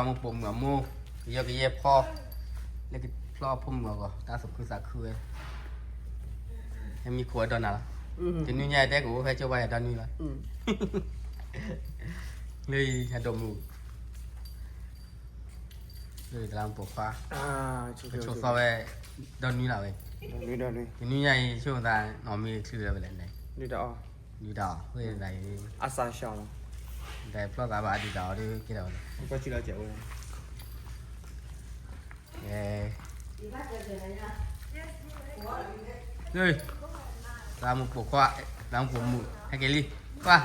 မိၢ်ပိာ်မုၣ်အမိၢ် ကယၢကယဲၢ်ဖီ လၢကဖျီဖိမုၣ်အဂီၢ် တၢ်သူၣ်ခုသးခုဝဲ ဟဲမံခိၣ်ဝဲဒီးနၤလီၤ. တနွံညါအံၤတဲကအိၣ်ဖဲကၠိဘါယၤဒီနွံလီၤ. လၢအံၤဟဲဒိးမုၢ် လၢတလးမူပိာ်ခွါ ကဆိးသီဝဲ ဒီနွံလီၤဝဲ. တနွံညါအံၤဆိမိၣ်သး နီၢ်မ့ၢ်ချုးလၢဝဲလဲၣ်န့ၣ် ဒုးတၢ်အီၣ် ဒုးတၢ်အီၣ် ဝဲဒၣ်အံၤ အစၢ်ရှီၣ်မး ဒၣ်ဖျီသးဘၣ်ဒုးတၢ်အီၣ်ဒုးကဲထီၣ်ဝဲလီၤ. လၢ လၢမူပိာ်ခွါ လၢမူပိာ်မုၣ် ဟဲက့ၤလံ ကွၢ်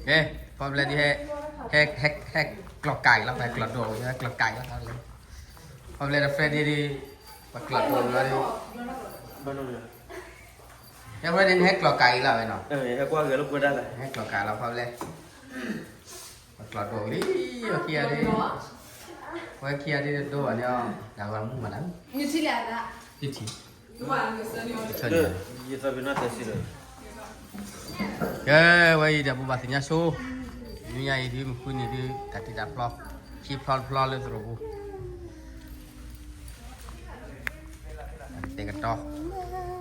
ကဲ ဖီပလဲဒ်ဟဲ ဟဲ ဟဲ ဟဲကျီၢ်ကၤအံၤလီၤ ဟဲကျီၢ်ဒိၣ် ဟဲကျီၢ်ကၤအံၤလီၤ ဖီပလဲဒီး Freddy ဒ် ပကျီၢ်ဒိၣ်လီၤဒ် ဟဲ Freddy န့ၣ် ဟဲကျီၢ်ကၤအံၤလီၤဝဲနီၤ ဟဲကျီၢ်ကၤလီၤ ဖီပလဲ ပကျီၢ်ဒိၣ်လံ ပခံဂၤဒ် ပှၤ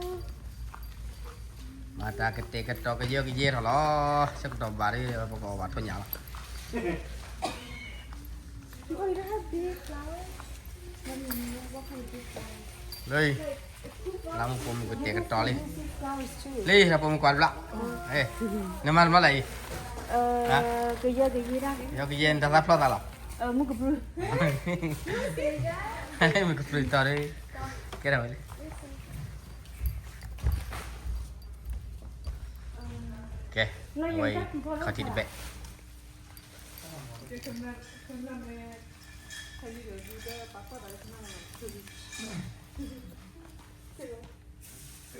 ခံဂၤဒ်တဒိဘၣ်န့ၣ်အီၤ တၢ်ဂီၤမူမးလၢ ထံ ကဲ ဝဲအံၤဒီးပဘၣ်သ့ၣ်ညါဆိ နွံညါအံၤဒ်မုၢ်ဃုနံၤဒ် တၢ်တ့တၢ်ဖျီ ခံဖျီတဖျီလၢသရိာ်ပူၤ တၢ်ကတဲာ်ကတီၤ မၤတၢ်ကတဲာ်ကတီၤကယၢကယဲထီၣ်လီၤ ဆၢကတီၢ်ဘၣ်ဒ် ပကအီၣ်ဘၣ်ထီၣ်ညၣ်လီၤ လၢ လၢမူပိာ်မုၣ်ကတဲာ်ကတီၤလံ လံ လၢပိာ်မုၣ်ကွၢ်တဘျီ နမၤတဘျီလၢအံၤ ကယဲၢ် နတၢ်သးဖျီသးလီၤ မုၢ်ကပျုၢ်တီၤဒ် ကဲထီၣ်ဝဲလံ ကဲ အဝဲအံၤ ခီၣ်ထံးတဘ့ၣ်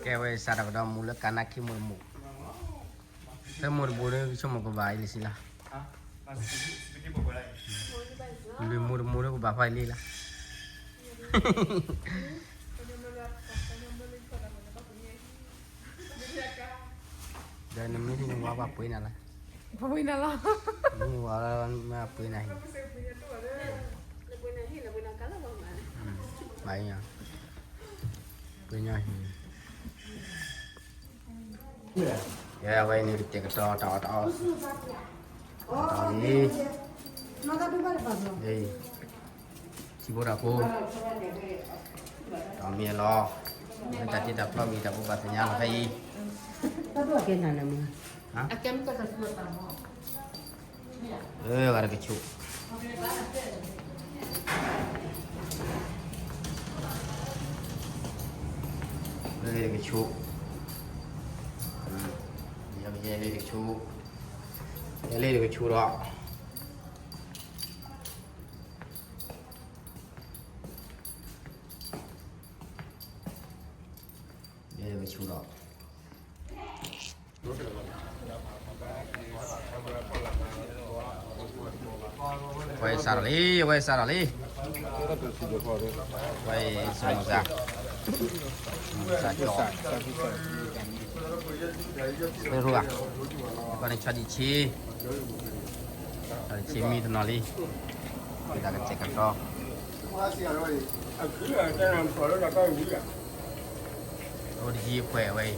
ကဲဝဲစးထီၣ်ကဒီးမူလၢကနါခံမိၢ်တမိၢ် ဖဲမိၢ်တဘိန့ၣ် ကဆိကမိၣ်ကဘၣ်အံၤလံစံးလီၤ လၢမိၢ်တမိၢ်န့ၣ်ကဘၣ်ဖးအံၤလံလီၤ ဒီးနမ့ၢ်ဟံးနဝၤပှၤပှ့ၤနၤလီၤ ပှ့ၤနၤလီၤ မ့ၢ်ဝၤလၢမ့ၢ်ပှ့ၤနၤဟံး ဘၣ်အံၤ ပှ့ၤညီဟံး ယဲဝဲအံၤန့ၣ် ကတဲာ်ကတီၤတၢ်အီၣ်တၢ်အီ တၢ်အီၣ်လံ ထံဖိတၢ်ဖိ တၢ်မ့ၢ်အလီၢ် လၢတၢ်တ့တၢ်ဖျီမံၤတၢ်ဖိဘၣ်သ့ၣ်ညါလီၤဖဲအံၤ ကဲနၤလၢမ့ၢ် အဂၤတကဆူး လၢတကဆူး ယဲလၢတကဆူး ယဲလၢတကဆူးဒီး ယဲလၢတကဆူးဒီး ဝဲစးထီၣ်လံ ဝဲစးထီၣ်လံ ဝဲစမီၤစၢ် စၢ်ကၠီ ဝဲရူၢ်ဧါ ပှၤန့ၣ်ဆီဒံၣ်ဆံ ဆီဒံၣ်ဆံမံတနီၤလံ တၢ်ကတဲာ်ကတီၤ အိၣ်တယံၤအခွဲးဝဲအ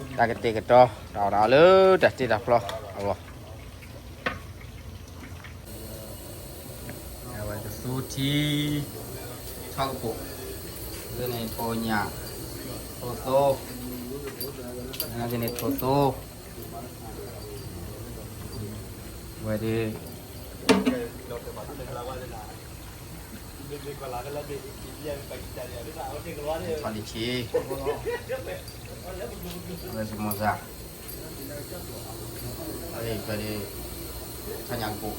ံၤ တၢ်ကတဲာ်ကတီၤ တၢ်အီၣ်တၢ်အီလၢတၢ်တ့တၢ်ဖျီအဂီၢ် အဝဲကသူထံ ထီကပိာ် လၢန့ၣ်ထိၣ်ညၣ် ထိၣ်သိ လၢန့ၣ်ထိၣ်သိ ဝဲဒၣ် ဆီဒံၣ်ဆံ ဝဲစမီၤစၢ် ဝဲဒၣ် ဆီညၣ်ကပိာ်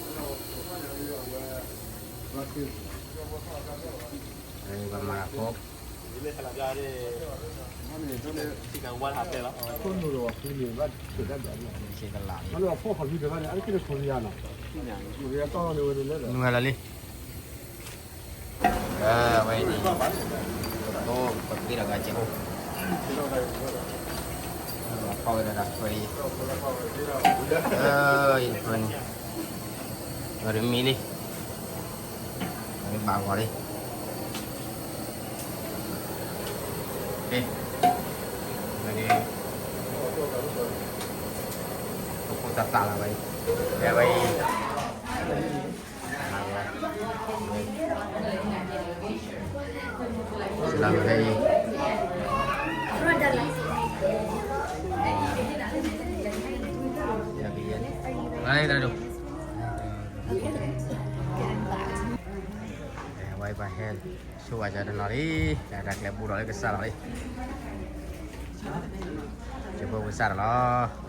ပမၤဖိ နုာ်လီၤလံ ပတိၢ်ပသ့ဒီးဂၤကဲအိၣ် ဖီၣ်ဝဲဒၣ်တၢ်ခွဲးအံၤ အံၤတခွဲးန့ၣ် ဝဲဒၣ်မံလံ ဝဲဒၣ်ဘၣ်ဂီၤလံ ဝဲဒၣ် ပဖိသၣ်သၣ်လီၤဝဲအံၤ ဝဲအံၤ လီၤဖဲအံၤ လၢတၢ်ဒိၣ် ဝဲပဟဲ ဆိဝဲကၢ်တနီၤလံ တၢ်ကျဲၤပူၤဒီးလၢကစၢ်လီၤလံ ကဖိကစၢ်ဒီးလီၤ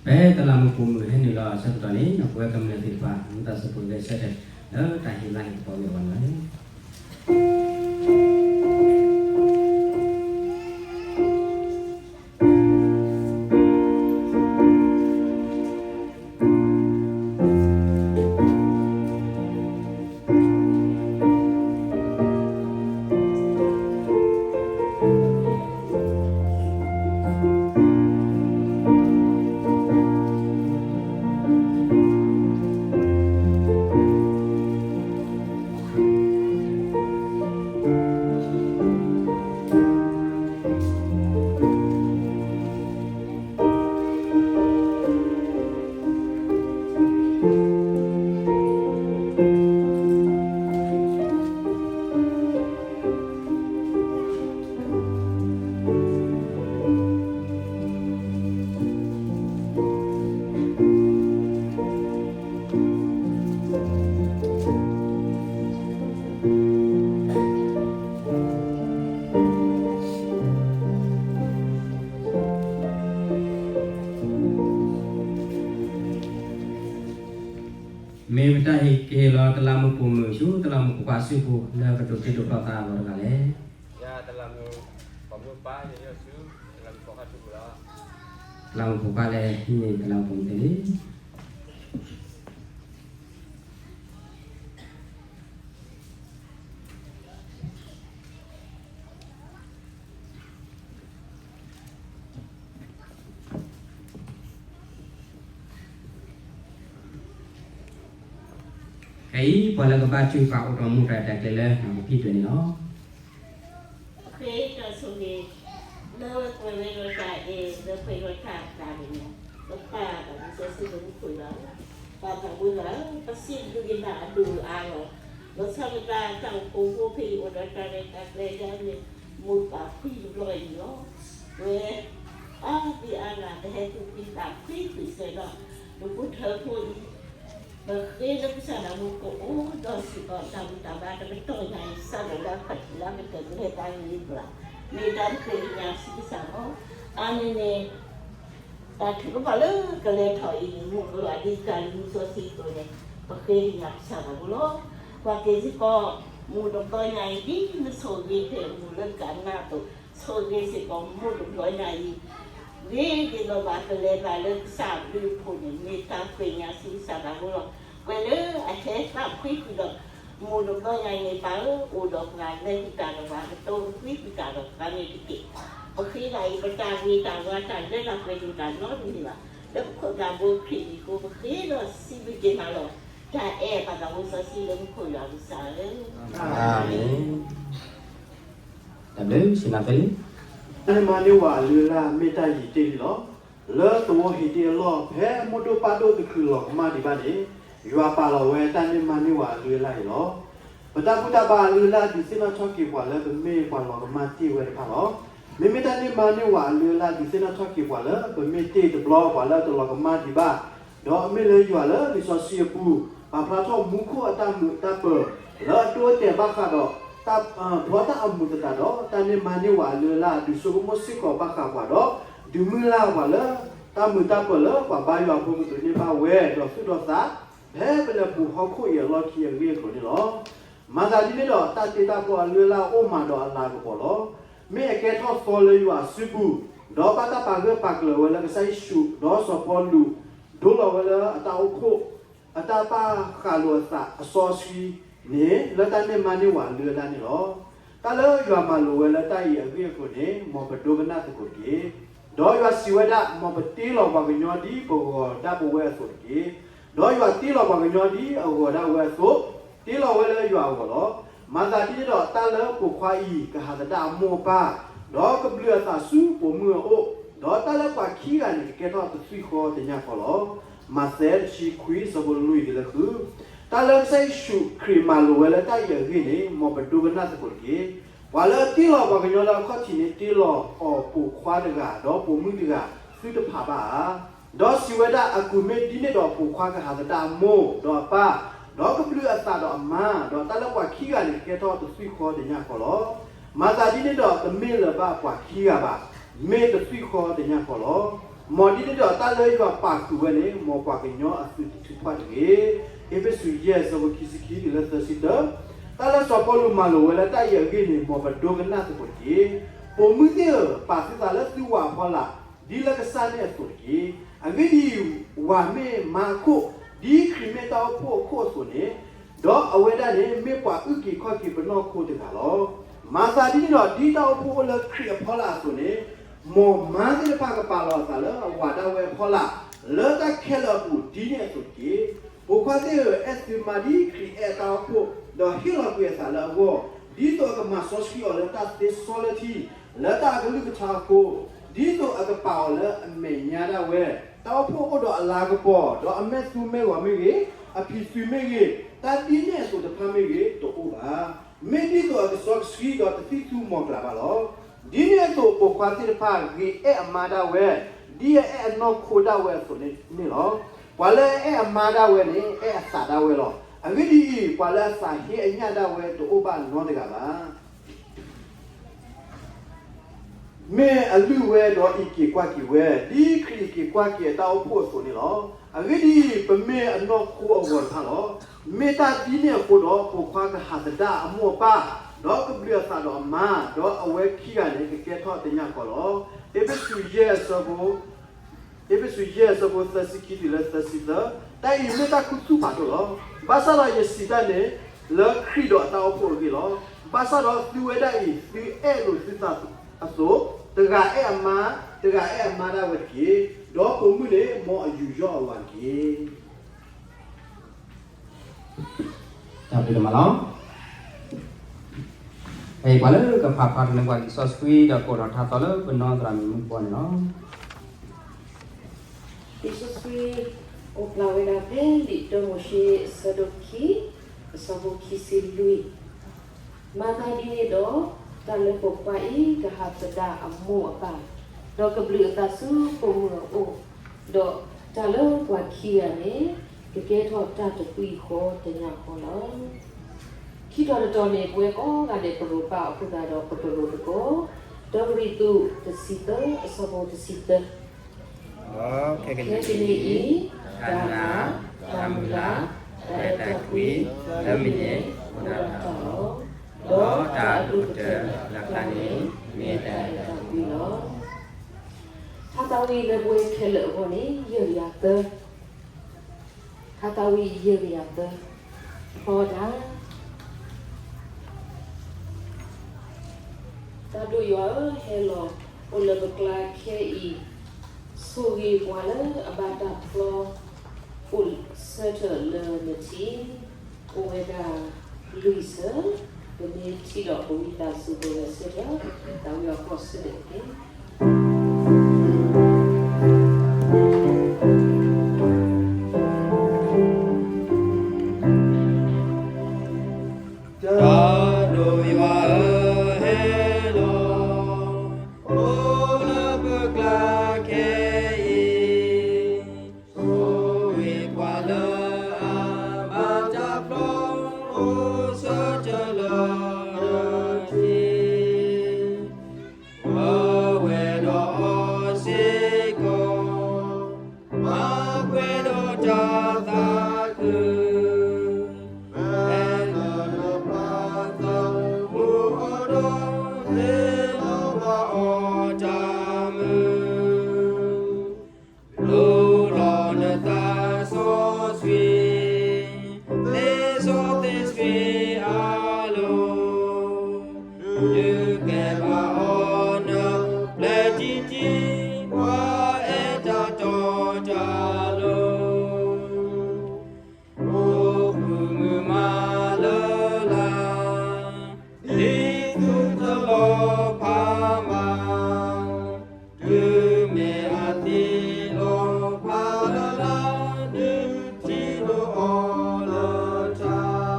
ဖဲတလးမူးပူၤမုၢ်ဟဲနုာ်လီၤအဆၢကတီၢ်န့ၣ် ပဝဲကမျၢၢ်သ့ၣ်တဖၣ် မ့ၢ်တၢ်ဆိၣ်ဂ့ၤဂဲၤဆၢထၢၣ် လၢတၢ်ဟ့ၣ်လၤဟ့ၣ်ကပီၤဂ့ၢ်ဝဲန့ၣ်လီၤ. မ့ၢ်ပတၢ်ဟ့ၣ်ကဟ့ၣ်လီၤတလးမူးပိာ်မုၣ်ဆူ တလးမူးပိာ်ခွါအစုပူၤ လၢကဒိးတ့ဒိးဖျီသးအဂီၢ်တဂၤလဲၣ်. တလးမူးပိာ်ခွါလဲၣ် ဟံးန့ၢ်တလးမူးပိာ်မုၣ်န့ၣ် ခဲအံၤ ပှၤလၢကဘါထုကဖၣ်အိၣ်ဒီးမူဒါတၢ်ကျဲလၢ နၢ်ဟူဖံးတၢၢ်န့ၣ်လီၤ. အဃိတၢ်ဆိၣ်ဂ့ၤ လၢဝဲကွဲးဝဲဒီးတၢ်အဲၣ် လၢပှဲၤဒီးတၢ်သးန့ၣ်လီၤ. ပပၢ်သးလံာ်စီဆှံလၢမူခိၣ်လီၤ. ပၢ်သးဝဲလီၤ. ပစံးဘျုးက့ၤနၤအဒိၣ်အါလီၤ. လီၤဆီဒၣ်တၢ်အိၣ်ဖှိၣ်ဖိဖဲအံၤအိၣ်ဒီးတၢ်ရဲၣ်တၢ်ကျဲၤဒ်န့ၣ် မိၢ်ပၢ်ဖှံတဘျီအံၤလီၤ. ဝဲ အါသံအါဂၤ ပဟဲသူၣ်ဖှံသးဖှံကွံာ်စဲးဒီး နဖိထၢဖိအံၤ ပဃ့လၢကစၢ်ဒၣ်ဝဲကအိၣ်ဒီးစ့ၢ်ကီးတၢ်ဘူၣ်တၢ်ဘါတကတီၢ်ညါအံၤ စးထီၣ်လၢအခီၣ်ထံးလၢအကတၢၢ်ကဟဲတၢ်ဂ့ၢ်အကျါ မ့ၢ်တၢ်ဃ့ကညးဆူကစၢ်လီၤ. အါန့ၢ်န့ၣ် တၢ်ထုကဖၣ်လၢကလဲၤထီၣ်အံၤန့ၣ် မ့ၢ်ကလီၤအဒံးကလံၤမုၢ်စီဆှံအသိးန့ၣ် ပဃ့ကညးကစၢ်ဒၣ်ဝဲလီၤ. ပှၤက့ၤစ့ၢ်ကီး မုၢ်တဘျီညါအံၤ ဒ်နဆိၣ်ဂ့ၤထဲမုၢ်လၢကနၣ်အသိး ဆိၣ်ဂ့ၤစ့ၢ်ကီးမုၢ်တဘျီညါအံၤ ဂ့ၤက့ၤလီၤဘၣ်ကလဲၤဘၣ်လၢကစၢ်အဘျုးအဖှိၣ်န့ၣ် မ့ၢ်တၢ်ဃ့ကညးဆူကစၢ်ဒၣ်ဝဲလီၤ. ပှဲၤလၢအဟဲသးဖှံကွံာ်ဒီး မုၢ်တဘျီညါအံၤန့ၣ် ပၢ်ဧၢ အိၣ်ဒီးပှၤလဲၤဃုာ်တၢ်ဒီးပှၤ ကတိၤဃုာ်တၢ်ဒီးပှၤန့ၣ်တက့ၢ်. ပဃ့ဒၣ်အံၤ ပတၢ်ဂ့ၤတၢ်ဝါတၢ်လၢတၢ်ပှဲၤဒိၣ်တၢ်နီတမံၤဘၣ် လၢပခိၣ်ပနၢ်ဘိခရံာ်အံၤအဃိ ပဃ့ဒီးစံးဘျုးက့ၤနၤလီၤ. တၢ်အဲၣ်ပၢ်သးဝဲစီဆှံလၢမူခိၣ်ယွၤကစၢ်ဧၢ အၤမ့ၣ်. တၢ်ဘျုးစံးနၤဖဲလံ တၢ်န့ၢ်မါန့ၢ်ဝၤအလုၢ်အလၢ် မ့ၢ်တၢ်ယံာ်တ့ၢ်လံလီၤ. လၢသဝီဟံးတ့ၢ်အလီၢ် ဖဲမိၢ်ဒိၣ်ပၢ်ဒိၣ်တချုးလီၤကမၣ်ဒံးဘၣ်န့ၣ် ယွၤပာ်လီၤဝဲတၢ်န့ၢ်မါန့ၢ်ဝၤအလုၢ်အလၢ်န့ၣ်လီၤ. ပတၢ်ဘူၣ်တၢ်ဘါအလုၢ်အလၢ် ဒုးသ့ၣ်နီၣ်ထီၣ်က့ၤပှၤလၢပမ့ၢ်ပှၤလီၤကမၣ်တ့ၢ်ဝဲတဖၣ်လီၤ. မ့မ့ၢ်တၢ်န့ၢ်မါန့ၢ်ဝၤအလုၢ်အလၢ် ဒုးသ့ၣ်နီၣ်ထီၣ်က့ၤပှၤလၢပမ့ၢ်တ့ၢ်တဘျီ ပှၤလၢတလီၤကမၣ်ဒံးဘၣ် ဒီးအမ့ၢ်လၢယွၤလၢလံာ်စီဆှံအပူၤ ပာ်ဖျါထီၣ်မူခိၣ်အတၢ်မုာ်တၢ်ပၢၤ လၢအဒိအတဲာ်ဘၣ်ဃးဒီး တၢ်ဖျီတၢ်အမူးသတးဒီး တၢ်န့ၢ်မါန့ၢ်ဝၤအလုၢ်အလၢ် ဒုးဆိကမိၣ်စ့ၢ်ကီးဘၣ်ဃးပှၤဒီး ဒုးမုၢ်လၢ်ပှၤလၢ တၢ်မုာ်တၢ်ပၢၤလၢပှၤဘါယွၤဖိကဒိးန့ၢ်ဘၣ်ဝဲ ဒီးသူၣ်ဒီးသး ဖဲပလဲၤပူၤဟီၣ်ခိၣ်အံၤအလီၢ်ခံအဂ့ၢ်အကျိၤန့ၣ်လီၤ. မၤသးဒ်န့ၣ်ဒီး တၢ်တ့တၢ်ဖျီအလုၢ်အလၢ်အိၣ်မးဒီးအလၤကပီၤလီၤ. မ့ၢ်အကဲထီၣ်သီလၢယွၤအစုပူၤ, ဒီးဘၣ်တၢ်ပာ်ဂၢၢ်ပာ်ကျၢၤဝဲလၢကစၢ်ယ့ၣ်ၡူး, ဒီးစီၤပီလူး ဒိလီၤဝဲလၢအတၢ်အိၣ်ဖှိၣ် အတၢ်ပာ်ဃာ်လိာ်အသးအစီဆှံန့ၣ် လၢတၢ်န့ၢ်မါန့ၢ်ဝၤအလုၢ်အလၢ်န့ၣ်လီၤ. တၢ်လၢယွၤမၤလိာ်ဝဲလၢတၢ်အံၤအဂ့ၢ်အကျိၤန့ၣ် မ်ပဒိကနၣ်သကိးတက့ၢ်. ဒီးယွၤစံးဝဲဒၣ်, မ်ပတ့လီၤပှၤကညီဒ်ပဂီၤဒၣ်ပဝဲအသိးတက့ၢ်. ဒီးယွၤတ့လီၤပှၤကညီဒ်အဂီၤဒၣ်ဝဲအသိး, တ့လီၤဝဲလၢယွၤအဂီၢ်လီၤ. မၤသးဒ်န့ၣ်ဒီး တၢ်လၢပိာ်ခွါအံၤ ကဟးသဒၣ်အမိၢ်အပၢ်, ဒီးကဘျုးအသးဆူပိာ်မုၣ်အအိၣ်, ဒီးတၢ်လၢပှၤခံဂၤန့ၣ် ကကဲထီၣ်တသွံၣ်ဃီတညၣ်ဃီလီၤ. မးသဲတဆံခွံ ဆၢဖိလွံၢ်တုၤလၢဃု. တၢ်လၢကစၢ်ယ့ၣ်ၡူးခရံာ်မၤလိာ်ဝဲလၢတၢ်အံၤအဂ့ၢ်န့ၣ် မ်ပဒိကနၣ်သကိးတက့ၢ်. ပှၤလၢအတ့လီၤပှၤကညီလၢအခီၣ်ထံးန့ၣ် တ့လီၤအီၤပိာ်ခွါတဂၤ, ဒီးပိာ်မုၣ်တဂၤ သုတဖးဘၣ်ဧါ. ဒီးစံးဝဲဒၣ်, အကူၣ်မ့ၢ်ဒ်န့ၣ်ဒီး ပိာ်ခွါကဟးသဒၣ်အမိၢ်ဒီးအပၢ်, ဒီးကဘျုးအသးဒီးအမါ, ဒီးတၢ်လၢပှၤခံဂၤန့ၣ် ကကဲထီၣ်တသွံၣ်ဃီတညၣ်ဃီလီၤ. မၤသးဒ်န့ၣ်ဒီး တမ့ၢ်လၢၤဘၣ်ပှၤခံဂၤဘၣ်, မ့ၢ်တသွံၣ်ဃီတညၣ်ဃီလီၤ. မ်ဒ်န့ၣ်ဒီး တၢ်လၢယွၤပာ်ဃုာ်ဝဲန့ၣ် မ်ပှၤကညီအသုးတထုးဖှၣ်တဂ့ၤ. အ့းဖ့းစူး ယဲၢ် ဆၢဖိခံဆံခံတုၤလၢသၢဆံတၢ. တၢ်လၢစီၤပီလူးမၤလိာ်ဝဲလၢတၢ်အံၤအဂ့ၢ်န့ၣ် မ်ပဒိကနၣ်သကိးတက့ၢ်. ပိာ်မုၣ်သ့ၣ်ဧၢ, ပာ်သုသးလၢသုဝၤအဖီလာ် ဒ်လၢကစၢ်န့ၣ်အသိးတက့ၢ်. အဂ့ၢ်ဒ်အံၤ, ဝၤမ့ၢ်မါအခိၣ်, ဒ်ခရံာ်မ့ၢ်တၢ်အိၣ်ဖှိၣ်အခိၣ်အသိးန့ၣ်, ဒီးအဝဲဒၣ်န့ၣ် မ့ၢ်ပှၤအုၣ်က့ၤခီၣ်က့ၤပနီၢ်ခိတဂၤလီၤ. မၤသးဒ်န့ၣ်ဒီး ဒ်တၢ်အိၣ်ဖှိၣ်အိၣ်လၢခရံာ်အဖီလာ်အသိးန့ၣ်, မ်မါသ့ၣ်တဖၣ်ကပာ်လီၤအသးလၢအဝၤဒၣ်ဝဲအဖီလာ်, လၢတၢ်ခဲလၢာ်အပူၤ ဒ်န့ၣ်အသိးတက့ၢ်. ပိာ်ခွါသ့ၣ်ဧၢ, အဲၣ်သုမါဒ်ခရံာ်အဲၣ်အတၢ်အိၣ်ဖှိၣ်, ဒီးဟ့ၣ်လီၤကွံာ်အသးလၢအဂီၢ်, ဒ်သိးအကမၤစီဆှံအီၤလၢတၢ်သ့စီလၢထံ, လၢတၢ်အကလုၢ်ကထါအဃိ, ဒ်သိးအကပာ်အီၤလၢအမဲာ်ညါဒၣ်ဝဲ, တၢ်အိၣ်ဖှိၣ်အိၣ်ဒီးအလၤကပီၤ, ဒီးအမဲာ်သူမဲာ်ဂီၤမ့ၢ်ဂ့ၤ, အဖံးသွံးမ့ၢ်ဂ့ၤ, တၢ်ဒ်န့ၣ်အသိးတဖၣ်မ့ၢ်ဂ့ၤ, တအိၣ်ဘၣ်. မ့ၢ်ဒ်သိးအကစီကဆှံဒီးတသံၣ်သူမီၤကျၢ်ဘၣ်လီၤ. ဒ်န့ၣ်အသိးပိာ်ခွါသ့ၣ်တဖၣ်ဂ့ၤအဲၣ်အမါဒၣ်ဝဲ, ဒ်အအဲၣ်အနီၢ်ခိဒၣ်ဝဲအသိးန့ၣ်လီၤ. ပှၤလၢအအဲၣ်အမါဒၣ်ဝဲန့ၣ် အဲၣ်အသးဒၣ်ဝဲလီၤ. အဂ့ၢ်ဒ်အံၤ, ပှၤလၢအသးဟ့အညၣ်ဒၣ်ဝဲတအိၣ်ဘၣ်နီတဂၤဘၣ်. တၢ် မ့ၢ်အလုၢ်ဝဲဒီးအံးက့ၤကွၢ်က့ၤဝဲ, ဒ်ခရံာ်အံးက့ၤကွၢ်က့ၤအတၢ်အိၣ်ဖှိၣ်အသိးန့ၣ်လီၤ. အဂ့ၢ်ဒ်အံၤ, ပမ့ၢ်အနီၢ်ခိအဂီၤတဖၣ်လီၤ. မ့ၢ်တၢ်ဒ်န့ၣ်အဃိဒီး, ပိာ်ခွါကဟးသဒၣ်အမိၢ်အပၢ်, ဒီးကဘျုးအသးဒီးအမါ, ဒီးအဝဲခံဂၤန့ၣ် ကကဲထီၣ်တညၣ်ဃီလီၤ. အ့းဖ့းစူး ယဲၢ်အဆၢဖိ အ့းဖ့းစူး ယဲၢ်အဆၢဖိ သၢဆံခံတုၤလၢသၢဆံသၢ, တၢ်အံၤမ့ၢ်တၢ်ခူသူၣ်ဖးဒိၣ်လီၤ. ဘၣ်ဆၣ်ဒီးယစံးတၢ်န့ၣ် လၢခရံာ်ဒီးအတၢ်အိၣ်ဖှိၣ်အဂ့ၢ်လီၤ. ဘၣ်ဆၣ်ဒီးသုဝဲဒၣ်အံၤ သုအဲၣ်လိာ်သုသးအသိး, တဂၤအဲၣ်အမါ, တဂၤအဲၣ်အမါဒၣ်ဝဲတက့ၢ်. ဒီးပိာ်မုၣ်န့ၣ် မ်အယူးယီၣ်အဝၤတက့ၢ်. တၢ်ဘျုးဒိၣ်မးလီၤ. ပှၤလၢကဖးဖျါထီၣ်န့ၢ်ပှၤလံာ်စီဆှံဒီးကိးထီၣ်ထါသီလၢပနီၢ်သရၣ်မုၣ်မုၣ်ကဘီန့ၣ်လီၤ. လံာ်စီဆှံအိၣ်ဖျါဝဲဒၣ်ဖဲလံာ်တၢမိၤၡ့အဆၢဒိၣ်ခံ, အဆၢဖိခံဆံလွံၢ်, မၤသးဒ်န့ၣ်ဒီး, တၢ်လၢပိာ်ခွါအံၤကဟးသဒၣ်အမိၢ်အပၢ်, ဒီးကဘျုးအသးဆူပိာ်မုၣ်အအိၣ်, ဒီးတၢ်လၢပှၤခံဂၤန့ၣ် ကကဲထီၣ်တၢ်တကွံဃီတညၣ်ဃီလီၤ. ခံတီၤတတီၤန့ၣ် ပဝဲကိးဂၤဒဲးပရိၤပာ်အဃိသတးဒီး ပကရိးသကိး, တၢကရံၣ်သူး တဆံသၢ အဆၢဖိတဆံသၢ, ခဲကနံၣ်အံၤ, တၢ်နာ်, တၢ်မုၢ်လၢ်, တၢ်အဲၣ်တၢ်ကွံ, လၢမ့ၢ်န့ၣ်အိၣ်ဒၣ်တၢ်လီၤ. ဒီးတၢ်အဒိၣ်ကတၢၢ်လၢ်ကျါန့ၣ် မ့ၢ်တၢ်အဲၣ်တၢ်ကွံလီၤ. ဟါသးဝံၣ်လၢပဝဲခဲလၢာ်အဂီၢ်န့ၣ် ယဲၢ်ကယၤသၢ, ဟါသးဝံၣ်ယဲၢ်ကယၤသၢ, ဖျီတၢ် တၢ်ဒိၣ်ယွၤဧၢ, ဟဲလီၤအိၣ်လၢပကျါခဲအံၤ, ဆိၣ်ဂ့ၤပှၤလၢအဘၣ်တၢ်ဖျီအိၣ်ဆၢထၢၣ်လၢနထံ, အိၣ်ဝဲဒၣ်လွံၢ်ဆၢ, ပမ့ၢ်ထံၣ်ဒီးပဝံသးစူၤပဂဲၤဆၢထၢၣ်, တၢ်ဝံၣ်အီၤကီၢ်ဆၢဒၣ်တက့ၢ်. တၢ်ဒိၣ်ယွၤဧၢ, ဟဲလီၤအိၣ်လၢပကျါခဲအံၤ, ဆိၣ်ဂ့ၤပှၤလၢအဘၣ်တၢ်ဖျီအိၣ်ဆၢထၢၣ်လၢနထံ, ပဝဲဒီးအီၤစ့ၢ်ကီး, မၤပှဲၤဒီးတၢ်သးခု, ဖဲလၢနပၢ်သးမူအီၤဒီး, ဟ့ၣ်လီၤဝဲအီၤတၢ်မုာ်, လိၣ်လီၤနသးစီဆှံ, သ့စီသ့ဆှံအလိၤ, ဒုးကဲဘၣ်အီၤနပျဲၢ်တံၢ်တံၢ်, ပှၤအဲၣ်တၢ်တီတၢ်လိၤ, အိၣ်ဃုာ်မုာ်မးလၢ်လၢ်, ဒ်သုတလီၤဖးမး, တုၤမ့ၢ်အသံလီၤဖးလၢ်လၢ်, ဒုးထံၣ်လိာ်အီၤလၢထး.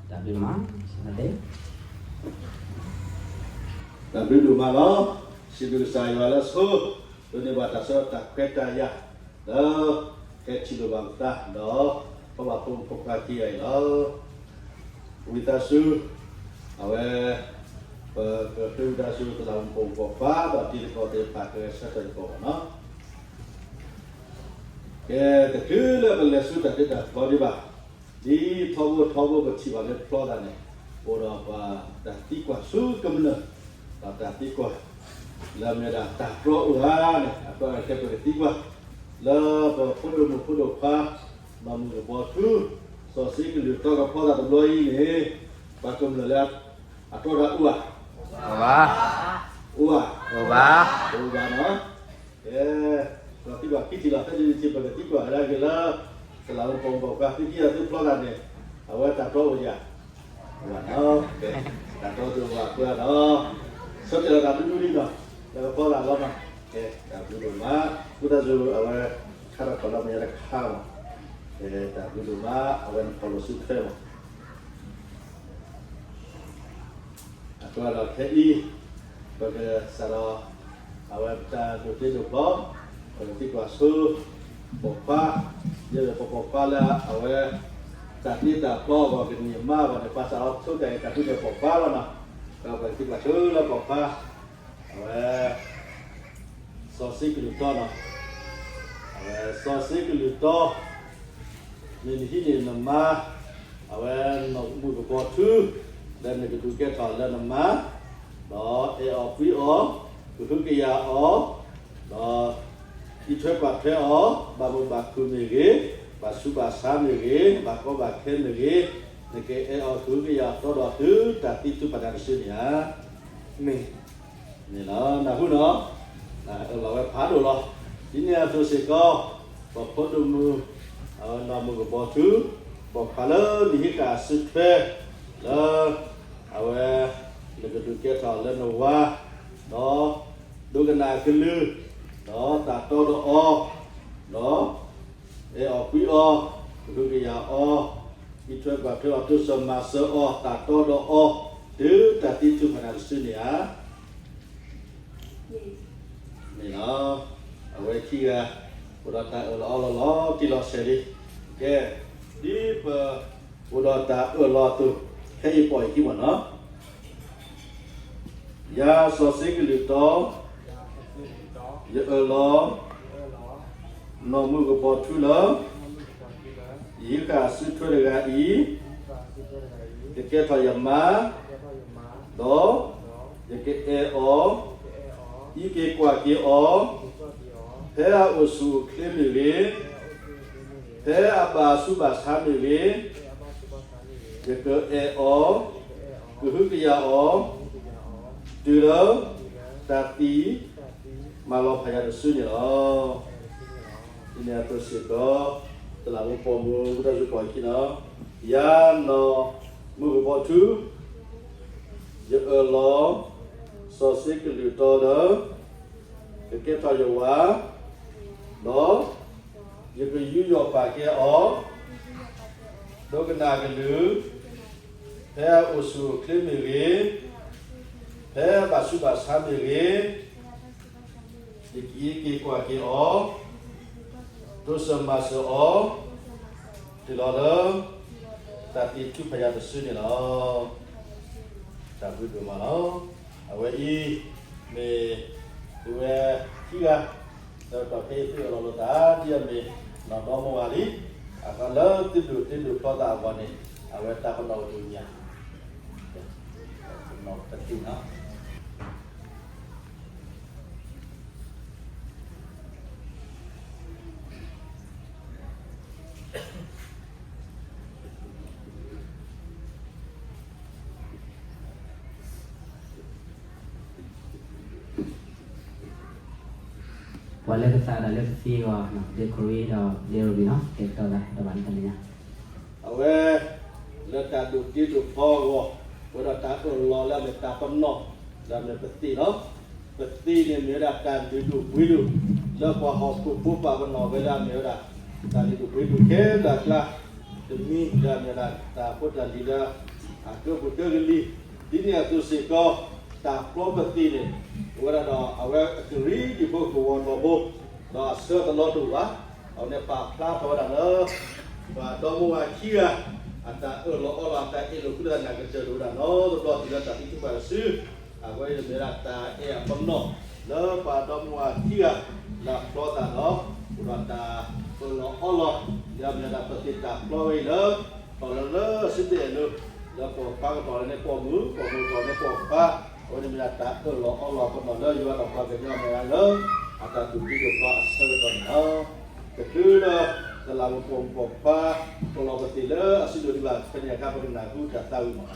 တၢ်ဘျုးမး, တၢ်ဘျုးဒိၣ်မးလီၤ. စံးဘျုးကစၢ်ယွၤလၢအဆိ, ဒိးန့ၢ်ဘၣ်တၢ်ဆၢတၢ်ခွဲးတၢ်ယာ်, လၢ ဟဲထံၣ်လိာ်ဘၣ်ပသးဒီး ပဘၣ်ဖိမုၣ်ဖိခွါခံဂၤအံၤလီၤ. ဝံသးစူၤ, အဝဲ, ပကဃ့ဝံသးစူၤ သရၣ်မုၣ်ပိာ်မုၣ်ပိာ်ခွါ ဒီးတံၤသကိးသ့ၣ်တဖၣ် ကဂဲၤဆၢထၢၣ်သကိးဘၣ်နီၤ. ကဲ, တချုးလၢပလဲၤဆူတၢ်တ့တၢ်ဖျီဒံးဘၣ်, ဒ်ထီဘိထီဘိပထံၣ်ဘၣ်လၢဖျီသးန့ၣ်, အိၣ်ဒီးပှၤတၢ်သံကွၢ်ဆူကမျၢၢ်, ဒီးတၢ်သံကွၢ် လၢအမ့ၢ်ဝဲဒၣ်တၢ်တြီအိၣ်ဧါန့ၣ်, အဃိကဲပကသံကွၢ် လၢပဖိဒိၣ်မုၣ်ဖိဒိၣ်ခွါ မၤမုၢ်ကဘီထူ စီၤစ့ကလုးတီကဖီသးတဘျီအံၤန့ၣ်, ပှၤကမျၢၢ်လၢအတြီတၢ်အိၣ်ဧါ, အိၣ်ဘၣ်, အိၣ်ဧါ, အိၣ်ဘၣ်, အိၣ်ဘၣ်နီၤ. ကဲ, ဒီးသံကွၢ်ခံထံၣ်လီၤ. ဖဲန့ၣ်တထံၣ် ပကသံကွၢ်ဝဲဒၣ်က့ၤလၢ သရၣ်မုၣ်ပိာ်မုၣ်ပိာ်ခွါ သုခံဂၤသုဖျီသးန့ၣ်, အဝဲတၢ်တြီအိၣ်ဧါ, အိၣ်ဘၣ်နီၤ. ကဲ, တၢ်တြီတအိၣ်ဘၣ်အဃိဒီး, ဆၢတဲာ်လီၤတၢ်ဒူဒူလံနီၤ, လၢကဖျီသးလီၤနီၤ. ကဲ, တၢ်ဘျုးဒိၣ်မး, ဝံသးစူၤ အဝဲ ခါထီၣ်ခီၣ်လီၤမဲာ်ညါတခါမး, ကဲ, တၢ်ဘျုးဒိၣ်မး, အဝဲနဖီၣ်လိာ်စုထွဲမး. အဃိဒီးခဲအံၤ, ပကစးဒီး အဝဲပတၢ်ဒိးတ့ဒိးဖျီ, ပကသံကွၢ်ဆူ ပိာ်ခွါ, ယဲၢ်ပပိာ်ခွါလၢအဝဲ တၢ်တ့တၢ်ဖျီအဂီၢ် ကန့ၢ်မါအဂီၢ်န့ၣ် ပစးဒီးဆိကတၢၢ်အံၤ တၢ်ဒုးန့ၢ်ပိာ်ခွါလီၤနီၤ. ဒီးပှၤသံကွၢ်ဆၢလၢပိာ်ခွါ, အဝဲ စီၤစ့ကလုးတီနီၤ, အဝဲစီၤစ့ကလုးတီ, မ့ၢ်နဟံးန့ၢ်နမါ, အဝဲနီၢ်မုၢ်ကပီၤထူ, လၢနကဒုးကဲထီၣ်လၢနမါ, ဒီးအဲၣ်အီၤကွံအီၤ, ကဟုကယာ်အီၤ, ဒီး အံးထွဲကွၢ်ထွဲအီၤ, ဘၣ်မုာ်ဘၣ်ခုၣ်မ့ၢ်ဂ့ၤ, ဘၣ်ဆူးဘၣ်ဆါမ့ၢ်ဂ့ၤ, ဘၣ်ကီဘၣ်ခဲမ့ၢ်ဂ့ၤ, နကအဲၣ်အီၤကဟုကယာ်အီၤဒီးတုၤတၢ်သံထုးဖးဒၣ်တစုန့ၣ်ဧါ. မ့ၢ်, မ့ၢ်လီၤ, နၢ်ဟူနီၤ, အၢၣ်လီၤဝဲဖးဒိၣ်လီၤ. ဒ်န့ၣ်အသိးစ့ၢ်ကီး, ပဖိဒိၣ်မုၣ်, အဝဲနီၢ်မုၢ်ကပီၤထူ, ပိာ်ခွါလၢနဟံးဃာ်အစုထွဲ, လၢ အဝဲ နကဒုးကဲထီၣ်လၢနဝၤ, ဒီး ဒိကနၣ်အကလုၢ်, ဒီးတၢ်တီဒီးအီၤ, ဒီး အဲၣ်အီၤကွံအီၤ, ကဟုကယာ်အီၤ, အံးထွဲကွၢ်ထွဲအီၤ, တိစၢၤမၤစၢၤအီၤ, တၢ်တီဒီးအီၤ, တုၤတၢ်သံထုးဖးဒၣ်တစုန့ၣ်ဧါ. မ့ၢ်လီၤ, အဝဲခံဂၤ အိၣ်ဒီးတၢ်အၢၣ်လီၤအီလီၤလီၤတံၢ်လီၤဆဲးလံ. ကဲ, ဒ်ပ အိၣ်ဒီးတၢ်အၢၣ်လီၤအသိး, ခဲအံၤပိာ်အခံမ့ၢ်နီၤ, ယၤစီၤစ့ကလုးတီ, ယအၢၣ်လီၤ, နီၢ်မုၢ်ကပီၤထူလၢ ယဟံးဃာ်အစုထွဲတဂၤအံၤ, ကကဲထီၣ်ယမါ, ဒီး ယကအဲၣ်အီၤ, အံးက့ၤကွၢ်က့ၤအီၤ, ဖဲအအိၣ်ဆူၣ်အိၣ်ချ့မ့ၢ်ဂ့ၤ, ဖဲအဘၣ်ဆူးဘၣ်ဆါမ့ၢ်ဂ့ၤ, ယကအဲၣ်အီၤ, ကဟုကယာ်အီၤ, တုၤလၢ တၢ်သံ မၤလီၤဖးယၤတစုန့ၣ်လီၤ. ဒ်န့ၣ်အသိးစ့ၢ်ကီး, တလးမူပိာ်မုၣ် ဝံသးစူၤပိာ်အခံနီၤ, ယၤနီၢ်မုၢ်ကပီၤထူ, ယအၢၣ်လီၤ စီၤစ့ကလုးတီလၢ ကကဲထီၣ်ယဝၤ, ဒီး ယကယူးယီၣ်ပာ်ကဲအီၤ, ဒိကနၣ်အကလုၢ်, ဖဲအအိၣ်ဆူၣ်အိၣ်ချ့မ့ၢ်ဂ့ၤ, ဖဲအဘၣ်ဆူးဘၣ်ဆါမ့ၢ်ဂ့ၤ, ယကအံးက့ၤကွၢ်က့ၤအီၤ, တိစၢၤမၤစၢၤအီၤ, တုၤလီၤလၢ တၢ်သံထုးဖးယၤတစုန့ၣ်လီၤ. တၢ်ဘျုးဒိၣ်မးလီၤ. အဝဲအံၤ မ့ၢ် သုဝဲခံဂၤ လၢတၢ်ဖဲအံၤသုအၢၣ်လီၤလိာ်သး ဒ်အမ့ၢ်နီၢ်ဒီမါဝၤလံ, အဃိလၢသုဒိၣ်သ့ဒိၣ်ဖျီသးအဂီၢ်န့ၣ် အဝဲတၢ်ပနီၣ်ကဒိၣ်ညါ, ပနီၣ်ပသ့ၣ်နီၣ် ပှၤလၢကသးဒီးလၢကသံအဂီၢ်, ဒ့ခိရံဒီးဒ့ရူဘံၤနီၤ, ကဲကတီၢ်သးဒီးဘၣ်န့ၣ်တနံၤညါ အဝဲ လၢတၢ်ဒိၣ်တ့ဒိၣ်ဖျီအဂီၢ်, ဝဲဒီးတၢ်အၢၣ်လီၤလၢအမ့ၢ်တၢ်ပနီၣ်, လၢအမ့ၢ်ပသ့ၣ်လီၤ. ပသ့ၣ်န့ၣ်မ့ၢ်ဝဲဒၣ်တၢ်လုၢ်ဒိၣ်ပှ့ၤဒိၣ်, လၢပှၤဟီၣ်ခိၣ်ဖိပာ်ပနီၣ်ဝဲလၢအမ့ၢ်ဝဲဒၣ် တၢ်လုၢ်ဒိၣ်ပှ့ၤဒိၣ်ခဲလၢာ်အကျါ, တမံၤလၢအမ့ၢ်ဝဲဒၣ်တၢ်ဖိတၢ်လံၤလၢ အကၢပူၤကၢကလံၤ, ဒ်န့ၣ်အသိးစ့ၢ်ကီး, တၢ်ဖျီပသ့ၣ်န့ၣ် အိၣ်ဝဲဒၣ်ဒီးအဝဲအကရံၣ်ဒံၣ်ဖိကဝီၤတီၤဖိ, ဒီးအဆၢတလီၤတအိၣ်ဘၣ်. အဝဲန့ၣ်ပာ်ဖျါထီၣ်ဝဲဒၣ်လၢ ပှၤဒီမါဝၤခံဂၤ အတၢ်အၢၣ်လီၤအီလီၤ အတၢ်အ့ၣ်လိာ်ကွံလိာ်သးန့ၣ် အကတၢၢ်တအိၣ်ဒၣ်နီတဘျီတုၤလၢတၢ်သံထုးဖးတစု, အဝဲအံၤမ့ၢ်ဝဲဒၣ်တၢ်အဲၣ်အပနီၣ် လၢပှၤဒီမါဝၤခံဂၤ လၢအဖျီသးဒီး အိၣ်ဒီးတၢ်အၢၣ်လီၤအီလီၤ, လၢအမ့ၢ်ဝဲဒၣ်ပသ့ၣ်တၢ်ဖျီဝဲအံၤလၢ တီၢ်လၢလၢစုတအဲၣ်လၢ လၢပိာ်ခွါကတီၢ်လၢန့ၣ်ပိာ်မုၣ်, ပိာ်မုၣ်ကတီၢ်လၢန့ၣ်ပိာ်ခွါ, အဝဲန့ၣ်မ့ၢ်ဒၣ်တၢ်အၢၣ်လီၤအီလီၤပနီၣ်လၢယွၤဒီးပှၤကညီအမဲာ်ညါလၢ အတၢ်ဒိၣ်တ့ဒိၣ်ဖျီအဆၢကတီၢ်န့ၣ်လီၤ. ကတုၤလၢ တလးမူပိာ်မုၣ်ပိာ်ခွါ ပလီၢ်ပသ့ၣ်လၢအစုဒိၣ်ဒံးဘၣ် ဖဲန့ၣ်အခါ ပကနၢ်ဟူတၢ်သးဝံၣ်မးလီၤ.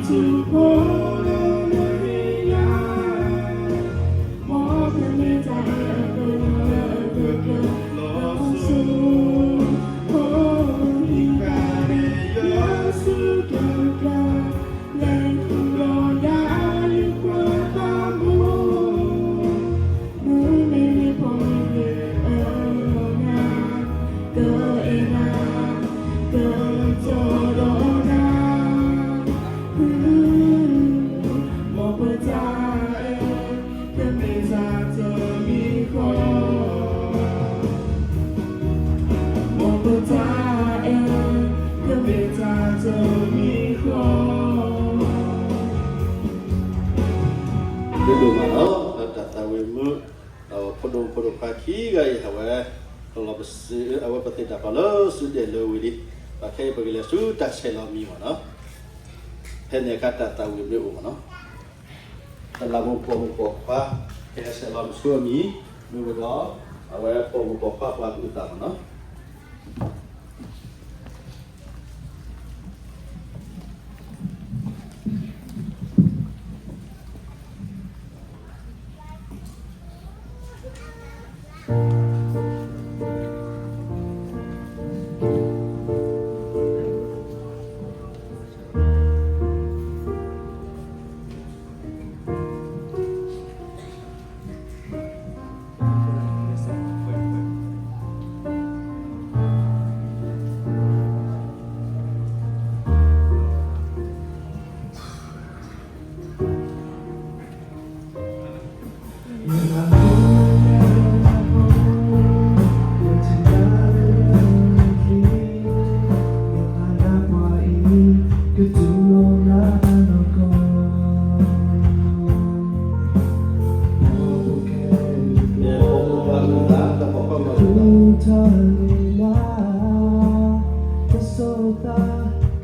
ထံဖိလၢနဟ့ၣ်ယၤ, မ်ပမ့ၢ်တၢ်အဲၣ်အကလီလၢအကကျၢၤလီၤဆူ, ဟံးဃာ်န့ၢ်ယၤဆူက့ၤကျၢၤ, လဲၤဃုာ်ဒီးယၤယကွၢ်သးမူ. မုၢ်မ့ၢ်လ့ၤဖီမ့ၢ်လ့ၤအလီၢ်နၤ, ကအဲၣ်နၤ, ကတီၤဒီးနၤ, မ်ပတၢ်အဲၣ်ကမ့ၢ်တၢ်တမံၤဃီ, မ်ပတၢ်အဲၣ်ကမ့ၢ်တၢ်တမံၤဃီ. ဒိၣ်ဒိၣ်မးလီၤ. ဒီးတၢ်သးဝံၣ်မုာ်, ဒီးဖိဒိၣ်ဖိဒိၣ်ခွါခံဂၤအံၤ အဝဲ လီၤပစံး အဝဲပသ့ၣ်တၢ်ပာ်လၢစုဒဲးလၢဝံၤလံ, ဒီးခဲအံၤပကလဲၤဆူတၢ်ဆဲးလီၤမံမ့ၢ်နီၤ, ဖဲန့ၣ်အခါတၢ်သးဝံၣ်မ့ၢ်အိၣ်မ့ၢ်နီၤ, တလးမူပိာ်မုၣ်ပိာ်ခွါ ကဟဲဆဲးလီၤမံဆူအမံၤ, မ့ၢ်ဝဲဒီး အဝဲပိာ်မုၣ်ပိာ်ခွါပှၤအုၣ်သးမ့ၢ်နီၤ.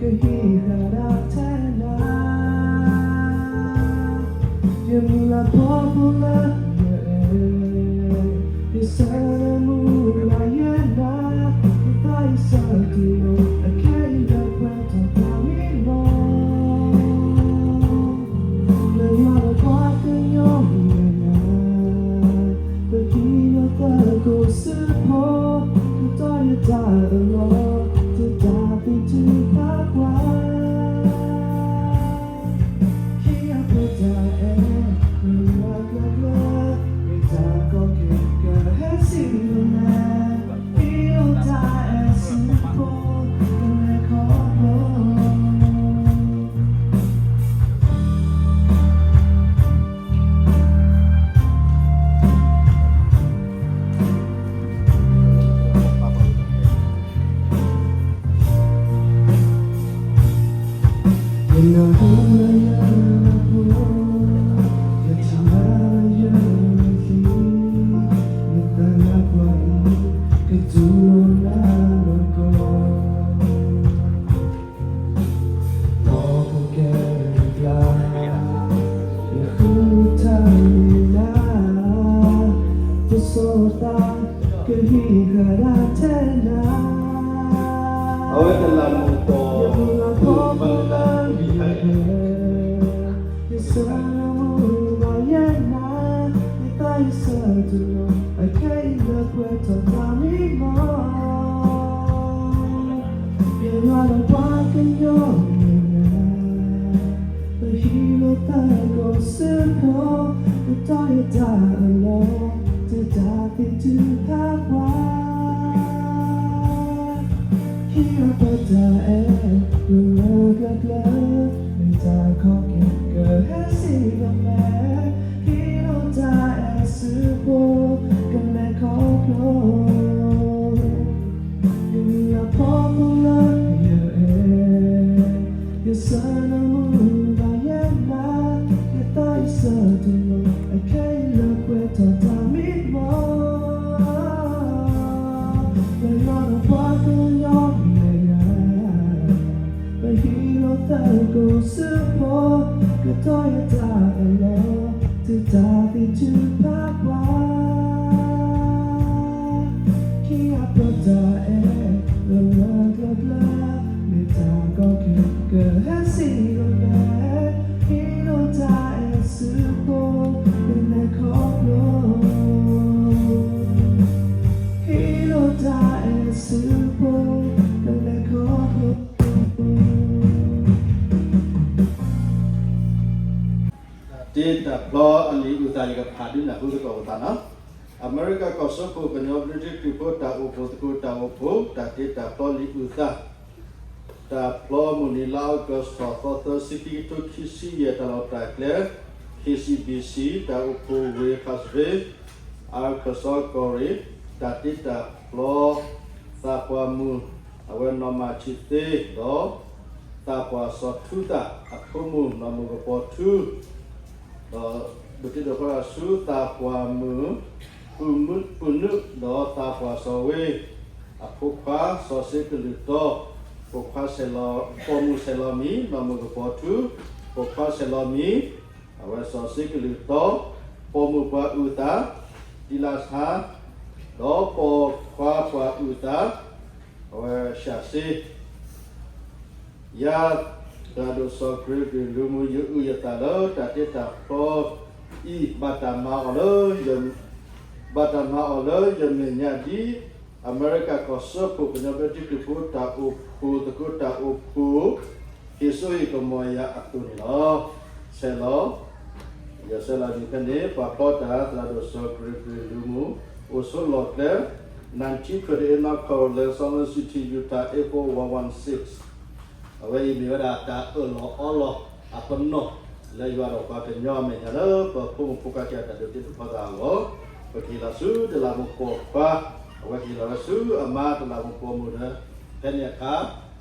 ကဟ့ၣ်ဃာ်ဒၣ်ထဲနၤ, ယမုၢ်လၢ်ဖီဖိလၢ ယအဲၣ်, ယဆၢလၢမုၢ်လၢ်ယဲနၤ, ယသးယဆၢတုၤလီၤ အခဲအံၤလၢပှဲၤထီၣ်တၢ်မံလီၤ. လၢယွၤဒီးပှၤကညီမဲာ်ညါ, ပဟံးလိာ်သကိးစုဖိ, ကတီၤယတၢ်အလီၢ်, တတၢ်သံထုးဖးပှၤ ခံဂၤပတၢ်အဲၣ်, မုၢ်လၢ်ကျၢၤကျၢၤ, မ့ၢ်တၢ်ကီက့ၤကဟဲစံးလၢမဲာ်, ဟံးလိာ်တၢ်အဲၣ်စုဖိ, ကမဲာ်ခီဖျိ ယနၢ်ဟူလၢယလီၢ်ဖိ, ယထံၣ်လၢယလီၢ်ခံ, ယသးလၢပှၤအံၤ, ကတူၢ်လိာ်နၤလီၤကီး. ပီဖိကဲကျါ, ယဃုထၢန့ၢ်နၤ, ပစီၤသးကဟ့ၣ်ဃာ်ဒၣ်ထဲနၤ, အဝဲတလးမူပိာ်မုၣ်လၢ ယဆၢလၢမုၢ်လၢ်ယဲနၤ, ယသးယဆၢတုၤလီၤ အခဲအံၤလၢပှဲၤထီၣ်တၢ်မံလီၤ. ယွၤဒီးပှၤကညီမဲာ်ညါ, ပဟံးလိာ်သကိးစုဖိ, ကတီၤယတၢ်အလီၢ်, တတၢ်သံထုးဖးပှၤ ခံဂၤပတၢ်အဲၣ်, မုၢ်လၢ်ကျၢၤကျၢၤ, မ့ၢ်တၢ်ကီက့ၤကဟဲစံးလၢမဲာ်, ဟံးလိာ်တၢ်အဲၣ်စုဖိ, ကမဲာ်ခီဖျိ ယမုၢ်လၢ်ဖီဖိလၢယအဲၣ်, ယဆၢလၢမုၢ်လၢ်ယဲနၤ, ယသးယဆၢတုၤလီၤ အခဲအံၤလၢပှဲၤထီၣ်တၢ်မံလီၤ. ယွၤဒီးပှၤကညီမဲာ်ညါ, ပဟံးလိာ်သကိးစုဖိ, ကတီၤယတၢ်အလီၢ်, တတၢ်သံထုးဖးပှၤ ခံဂၤပတၢ်အဲၣ်, မုၢ်လၢ်ကျၢၤကျၢၤ, မ့ၢ်တၢ်ကီက့ၤကဟဲစံးလၢမဲာ်, တၢ်တ့တၢ်ဖျီအလံာ်အုၣ်သး ယကဖးဒုးနၢ်ဟူသကိးပသးနီၤ. အမဲရကၤကီၢ်စၢဖှိၣ်ကညီဘျုးထံခရံာ်ဖိတၢ်အိၣ်ဖှိၣ်သကိးတၢ်အိၣ်ဖှိၣ် တၢ်တ့တၢ်ဖျီလံာ်အုၣ်သး တၢ်ဖျီမုၢ်နံၤလါအီကူးထီၣ်သီသၢဆံခံကထိခံဆံယဲၢ် တၢ်လီၢ်တၢ်ကျဲ K C B C တၢ်အိၣ်ဖှိၣ်ဝ့ၢ် Clarksville Arkansas ကီၢ်ရ့ၣ် တၢ်တ့တၢ်ဖျီ သးပှၢ်မုၣ် အဝဲနီၢ်မၤဆံးသ့ ဒီး သးပှၢ်စီၤထူသၣ်အဖိမုၣ်နီၢ်မုၣ်ကပီၤထူ ဒီးဒိးတ့ဒိးဖျီဆူသးပှၢ်မုၣ် ပုၢ်နုာ် ဒီးသးပှၢ်စီၤဝ့ အဖိခွါစီၤစ့ကလုာ်တီ ပိာ်ခွါဆဲးလီၤ ပိာ်မုၣ်ဆဲးလီၤမံၤ နီၢ်မုၣ်ကပီၤထူ ပိာ်ခွါဆဲးလီၤမံၤ အဝဲစီၤစ့ကလုာ်တီ ပိာ်မုၣ်ပှၤအုၣ်သး ဒံလါဆါ ဒီးပိာ်ခွါပှၤအုၣ်သး အဝဲၡၤစ့ ယၤ သရၣ်ဒိၣ်စီၤ Gregory လူမူ ယအုၣ်ယသးလၢတၢ်တ့တၢ်ဖျီအံၤ ဘၣ်တၢ်မၤအီၤလၢ ဘၣ်တၢ်မၤအီၤလၢယမဲာ်ညါဒ် အမဲရကၤကီၢ်စၢဖှိၣ်ကညီဘျၢထံခရံာ်ဖိတၢ်အိၣ်ဖှိၣ်သကိး တၢ်အိၣ်ဖှိၣ် ဟ့ၣ်စိဟ့ၣ်ကမီၤယၤအသိးန့ၣ်လီၤ. ဆဲးလီၤ ယဆဲးလီၤန့ၣ်ဖဲန့ၣ် ပှၤဖျီတၢ် သရၣ်ဒိၣ်စီၤ Gregory လူမူ အိၣ်ဆိးလီၢ်ကျဲ nineteen twenty-eight North Carolina, Salt Lake City, Utah eight four one one six. အဝဲအံၤမ့ၢ်ဝဲဒၣ်တၢ်အၢၣ်လီၤအီလီၤအပနီၣ် လၢယွၤဒီးပှၤကညီအမဲာ်ညါလၢပဖိမုၣ်ဖိခွါခံဂၤတၢ်ဒိးတ့ဒိးဖျီသးအဂီၢ် ပကဟ့ၣ်လီၤဆူတလးမူးပိာ်ခွါ အဝဲကဟ့ၣ်လီၤဝဲဆူအမါတလးမူးပိာ်မုၣ်လၢ ဖဲန့ၣ်အခါ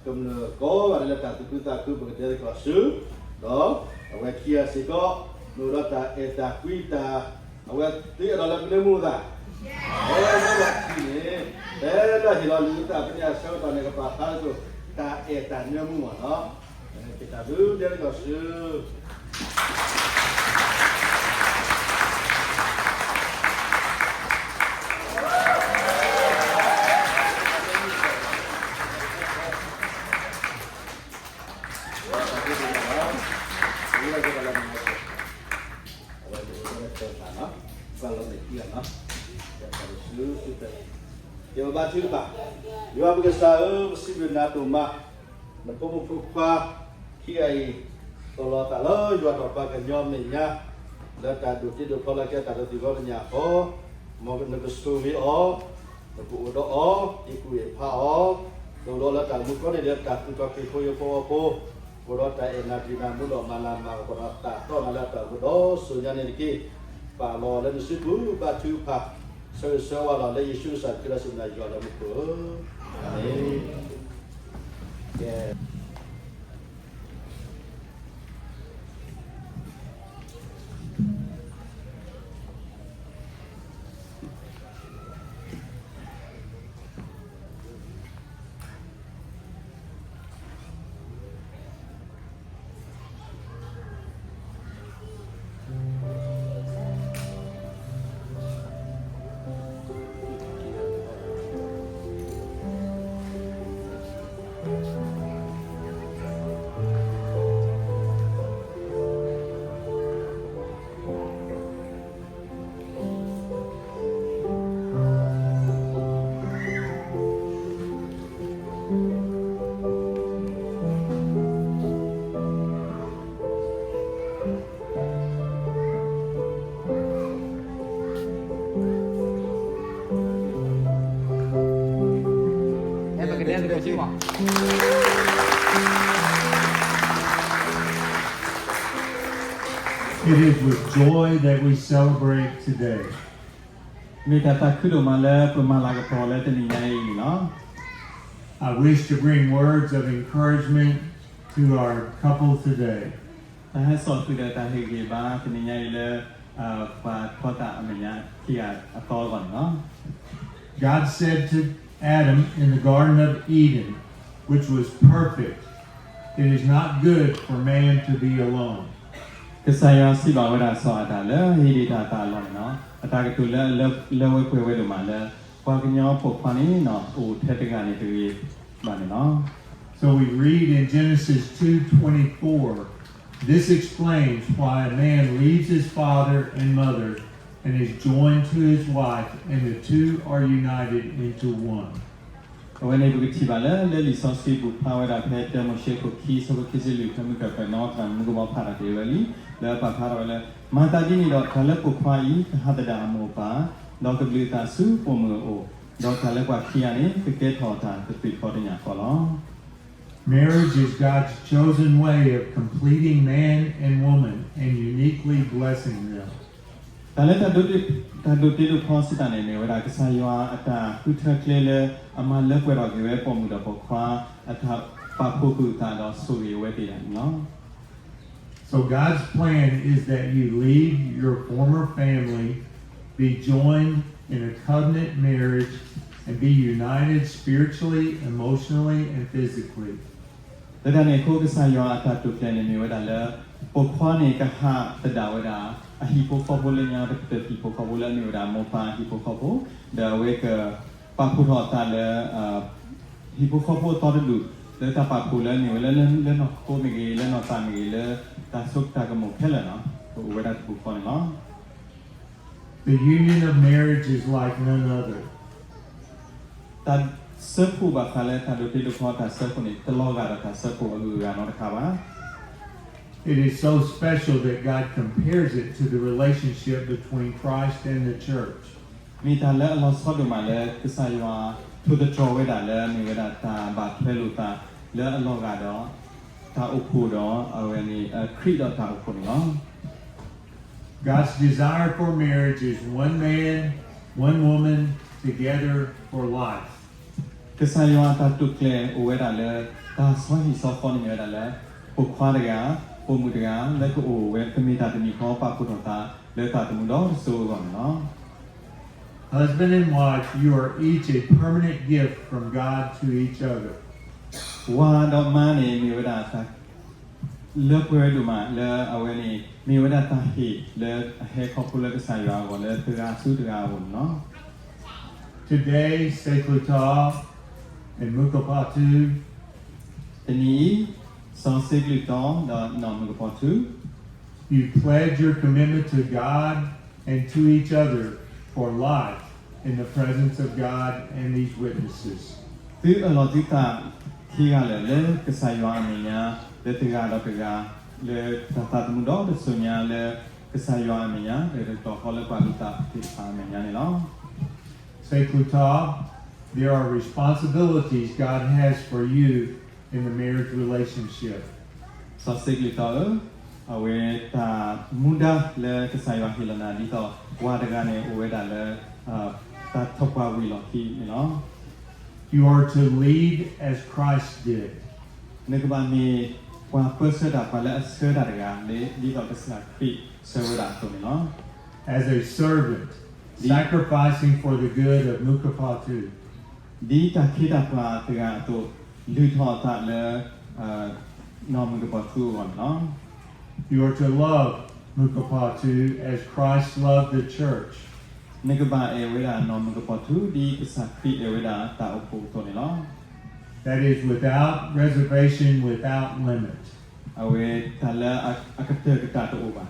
ကမျၢၢ်ကိးဂၤဒဲးလၢတၢ်သူၣ်ခုသးခု ပကတဲသကိးဆူ ဒီးအဝဲခံဂၤစ့ၢ်ကီး မ့ၢ်အိၣ်ဒီးတၢ်အဲၣ်တၢ်ကွံတၢ် အဝဲသုအဲၣ်ဒိးလၢမနုၤမူသး အဝဲမ့ၢ်ဘၣ်ထံန့ၣ် ဖဲလၢဟ့ၣ်လီၤလံာ်အုၣ်သးဖဲန့ၣ်အဆၢကတီၢ်န့ၣ် ကပာ်ဖျါသကိး တၢ်အဲၣ်တၢ်နၢမူမးနီၤ က့ၤတၢ်ဘျုးတဲသကိးဆူ ယဘါထုကဖၣ်, ယွၤပကစၢ်ဧၢ, ပစံးဘျုးနၤဒိၣ်မး, နဖိမုၣ်ဖိခွါခံဂၤအံၤ သိၣ်လီၤသးလၢယွၤဒီးပှၤကညီမဲာ်ညါ, လၢတၢ်ဒိးတ့ဒိးဖျီလၢကဲတၢ်လၢသုဂီၢ်ကညးအဃိ, မ်နကဆိၣ်ဂ့ၤအီၤ, နကအိၣ်ဒီးအီၤ, ဟ့ၣ်ကူၣ်ဟ့ၣ်ဖးအီၤ, သိၣ်ဒီးလၢတၢ်မူကီၢ်ခရံာ်ဖိယဖိအဖိ, အိၣ်ဒီးတၢ်အဲၣ်နၤတ့ၢ်နၤမူဒီးမၤနၤမၤကပီၤဒီးသးတီနၤလၢတၢ်အိၣ်ဖှိၣ်ဒီးစိာ်ညါန့ၣ်တက့ၢ်. ပာ်လီၤလၢနစုပူၤဘါထုကဖၣ် ဆၢဂ့ၤဆၢဝါလီၤလၢယ့ၣ်ၡူးကစၢ်ခရံာ်အမံၤ ယွၤလၢမူခိၣ်ဧၢ, အၤမ့ၣ်. It is with joy that we celebrate today. မ့ၢ်တၢ်သးခုဒိၣ်မးလၢပမၤလၤကပီၤလၢတနံၤညါအံၤန့ၣ်လီၤ. I wish to bring words of encouragement to our couple today. တၢ်ဟဲစိာ်ဃုာ်ဒီးတၢ်ဟ့ၣ်ဂံၢ်ဘါတနံၤညါအံၤလၢ ပှၤဖျီတၢ်အမဲာ်ညါခံဂၤအသီအဂီၢ်န့ၣ်လီၤ. God said to Adam in the Garden of Eden, which was perfect, it is not good for man to be alone. ကစၢ်ယွၤစံးဘၣ်ဝဲဒၣ်စီၤအၤဒၣ်လၢဧ့ဒ့ၣ်တၢ်အလီၢ်န့ၣ်လီၤ. အတၢ်ကတိၤလၢအလၢဝဲပှဲၤဝဲဒိၣ်မးလၢ ပှၤကညီပိာ်ခွါန့ၣ် အိၣ်ထဲတဂၤန့ၣ်တဂ့ၤဘၣ်န့ၣ်လီၤ. So we read in Genesis two twenty-four, this explains why a man leaves his father and mother and is joined to his wife, and the two are united into one. အဝဲန့ၣ်ပကထံၣ်ဘၣ်လၢ လၢလံာ်စီဆှံပူၤဖျါဝဲဒၣ်ဖဲတၢမိၤၡ့ခိၣ်ခံ ဆၢဖိခံဆံလွံၢ် ဖဲမုၢ်ကၢၢ်ပှဲၤနီၣ် သရၣ်မုၣ်ကဘီဖးတၢ်တ့ၢ်ဝဲလံ, လၢပာ်ဖျါထီၣ်ဝဲလၢ မၤသးဒ်န့ၣ်ဒီး တၢ်လၢပိာ်ခွါအံၤ ကဟးသဒၣ်အမိၢ်အပၢ်, ဒီးကဘျုးအသးဆူပိာ်မုၣ်အအိၣ်, ဒီးတၢ်လၢပှၤခံဂၤန့ၣ် ကကဲထီၣ်တၢ်တသွံၣ်ထီတညၣ်ဃီလီၤ. Marriage is God's chosen way of completing man and woman and uniquely blessing them. တၢ်လၢတၢ်ဒိးတ့ တၢ်ဒိးတ့ဒိးဖျီစံးတၢ်န့ၣ် မ့ၢ်ဝဲဒၣ်ကစၢ်ယွၤအတၢ်ဃုထၢကျဲလၢ အမၤလၢပှဲၤထီၣ်က့ၤဝဲပိာ်မုၣ်ဒီးပိာ်ခွါ အတၢ်ပာ်ဖှိၣ်ဃုာ်အသးဒီးဆိၣ်ဂ့ၤအဝဲသ့ၣ်တဖၣ်န့ၣ်လီၤ. So God's plan is that you leave your former family, be joined in a covenant marriage, and be united spiritually, emotionally, and physically. လၢတၢ်န့ၣ်အဃိ ကစၢ်ယွၤအတၢ်တိာ်ကျဲၤန့ၣ်မ့ၢ်ဝဲဒၣ်လၢ ပိာ်ခွါန့ၣ်ကဟးသဒၣ်ဝဲဒၣ် အဟံၣ်ဖိဃီဖိလၢညါ တကတၢၢ်ဟံၣ်ဖိဃီဖိလၢအမ့ၢ်ဝဲဒၣ်မိၢ်ပၢ်ဟံၣ်ဖိဃီဖိ, ဒီးအဝဲကပာ်ဖှိၣ်ထီၣ်အသးလၢ ဟံၣ်ဖိဃီဖိအသီတဒူၣ် လၢတၢ်ပာ်ဖှိၣ်လၢအမ့ၢ်ဝဲလၢ လၢနီၢ်ခိမ့ၢ်ဂ့ၤ လၢနီၢ်သးမ့ၢ်ဂ့ၤ လၢတၢ်စိတၢ်ကမီၤခဲလၢာ်န့ၣ် ကအိၣ်ဝဲဒၣ်တပူၤဃီန့ၣ်လီၤ. The union of marriage is like none other. တၢ်ဆၢဖှိၣ်ဘၣ်ဃးလၢတၢ်ဒိးတ့ဒိးဖျီတၢ်ဆၢဖှိၣ်န့ၣ် တလီၤဂာ်ဒီးတၢ်ဆၢဖှိၣ်အဂုၤအဂၤနီတခါဘၣ်. It is so special that God compares it to the relationship between Christ and the church. မ့ၢ်တၢ်လၢအလီၤဆီဒိၣ်မးလၢ ကစၢ်ယွၤထိၣ်သတြီၤဝဲဒၣ်လၢ မ့ၢ်ဝဲဒၣ်တၢ်ဘၣ်ထွဲလိာ်သးလၢအလီၤဂာ်ဒီး တၢ်အိၣ်ဖှိၣ်ဒီး အဝဲန့ၣ် ခရံာ်ဒီးတၢ်အိၣ်ဖှိၣ်န့ၣ်လီၤ. God's desire for marriage is one man, one woman, together for life. ကစᢢ်ယွၤအတၢ်တိာ်ကျဲၤအိၣ်ဝဲဒၣ်လၢ တၢ်ဆီဟံၣ်ဆီဃီန့ၣ်မ့ၢ်ဝဲဒၣ်လၢ ပိာ်ခွါတဂၤ, ပိာ်မုၣ်တဂၤ လၢကအိၣ်ဝဲကမ့ၢ်တၢ်တမံၤဃီ ပာ်ဖှိၣ်ထီၣ်သးလၢတၢ်သမူဒီးတစိၤအဂီၢ်န့ၣ်လီၤ. Husband and wife, you are each a permanent gift from God to each other. ဝၤဒီးမါန့ၣ်မ့ၢ်ဝဲဒၣ်တၢ် လၢပှဲၤဝဲဒိၣ်မးလၢအဝဲန့ၣ် မ့ၢ်ဝဲဒၣ်တၢ်ဟ့ၣ်လၢအဟဲခီဖျိလၢကစၢ်ယွၤအဂီၢ်လၢတဂၤဆူတဂၤအဂီၢ်န့ၣ်လီၤ. Today, Sekou Tha and Mukapatu တနံၤအံၤ စီၤစ့ကလုၢ်တီ ဒီးနီၢ်မုၣ်ကပီၤထူ you pledge your commitment to God and to each other for life in the presence of God and these witnesses. သုအၢၣ်လီၤသုသးခံဂၤလၢာ်လၢကစၢ်ယွၤအမဲာ်ညါ လၢတဂၤဒီးတဂၤ လၢတၢ်သးသမူဒီတစိၤညါလၢကစၢ်ယွၤအမဲာ်ညါ လၢတတီၤဃီလၢပှၤလုၢ်သးသ့ၣ်တဖၣ်အမဲာ်ညါန့ၣ်လီၤ. Sekou Tha, there are responsibilities God has for you in the marriage relationship. စီၤစ့ကလုၢ်တီဧၢ, အဝဲတၢ်မူဒါလၢကစၢ်ယွၤဟ့ၣ်လီၤနၤဒ်သိး ဝၤတဂၤန့ၣ်အိၣ်ဝဲဒၣ်လၢ တၢ်ထီၣ်ပှၢ်ဝံၤလီၢ်ခံန့ၣ်လီၤ. You are to lead as Christ did. နကဘၣ်မ့ၢ်ပှၤပၢဆှၢတၢ် ပှၤလၢအဆှၢတၢ်တဂၤ ဒ်သိးကစၢ်ခရံာ်ဆှၢဝဲဒၣ်အသိးန့ၣ်လီၤ. As a servant, sacrificing for the good of Mukapatu. ဒ်တၢ်ခ့တၢ်ပှၤတဂၤအသိး လုၢ်ထီၣ်အသးလၢ နီၢ်မုၣ်ကပီၤထူအဂီၢ်န့ၣ်လီၤ. You are to love Mukapatu as Christ loved the church. နကဘၣ်အဲၣ်ဝဲဒၣ်နီၢ်မုၣ်ကပီၤထူ ဒ်ကစၢ်ခရံာ်အဲၣ်ဝဲဒၣ်တၢ်အိၣ်ဖှိၣ်အသိးန့ၣ်လီၤ. That is without reservation, without limit. အဝဲတၢ်လၢအကတၢၢ်ကတၢၢ်တအိၣ်ဘၣ်.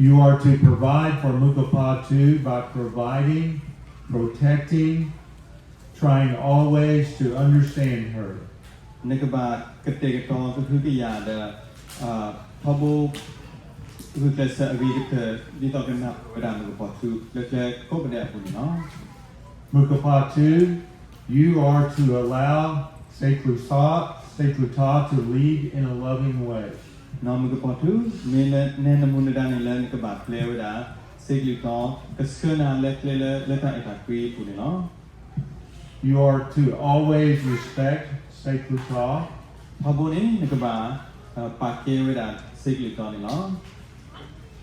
You are to provide for Mukapatu by providing, protecting, trying always to understand her. နကဘၣ်ကတဲာ်ကတီၤကဟုကယာ်ဒီး ထီဘိ ဂုာ်ကျဲးစၢးအဂ့ၤကတၢၢ် ဒ်သိးကနၢ်ပၢၢ်ဝဲဒၣ်မုၣ်ကပီၤထူ လၢကျဲကိးကဒဲးအပူၤန့ၣ်လီၤ. Mukapatu, you are to allow Sekou Tha, Sekou Tha to lead in a loving way. နီၢ်မုၣ်ကပီၤထူ မ့ၢ်နဲနမူနဒါန့ၣ်လၢ နကဘၣ်ပျဲဝဲဒၣ် စ့ကလုၢ်တီ ကဆှၢနၤလၢကျဲလၢ လၢတၢ်အဲၣ်တၢ်ကွံအပူၤန့ၣ်လီၤ. You are to always respect Sekou Tha. ထီဘိန့ၣ် နကဘၣ်ပာ်ကဲဝဲဒၣ်စ့ကလုၢ်တီန့ၣ်လီၤ.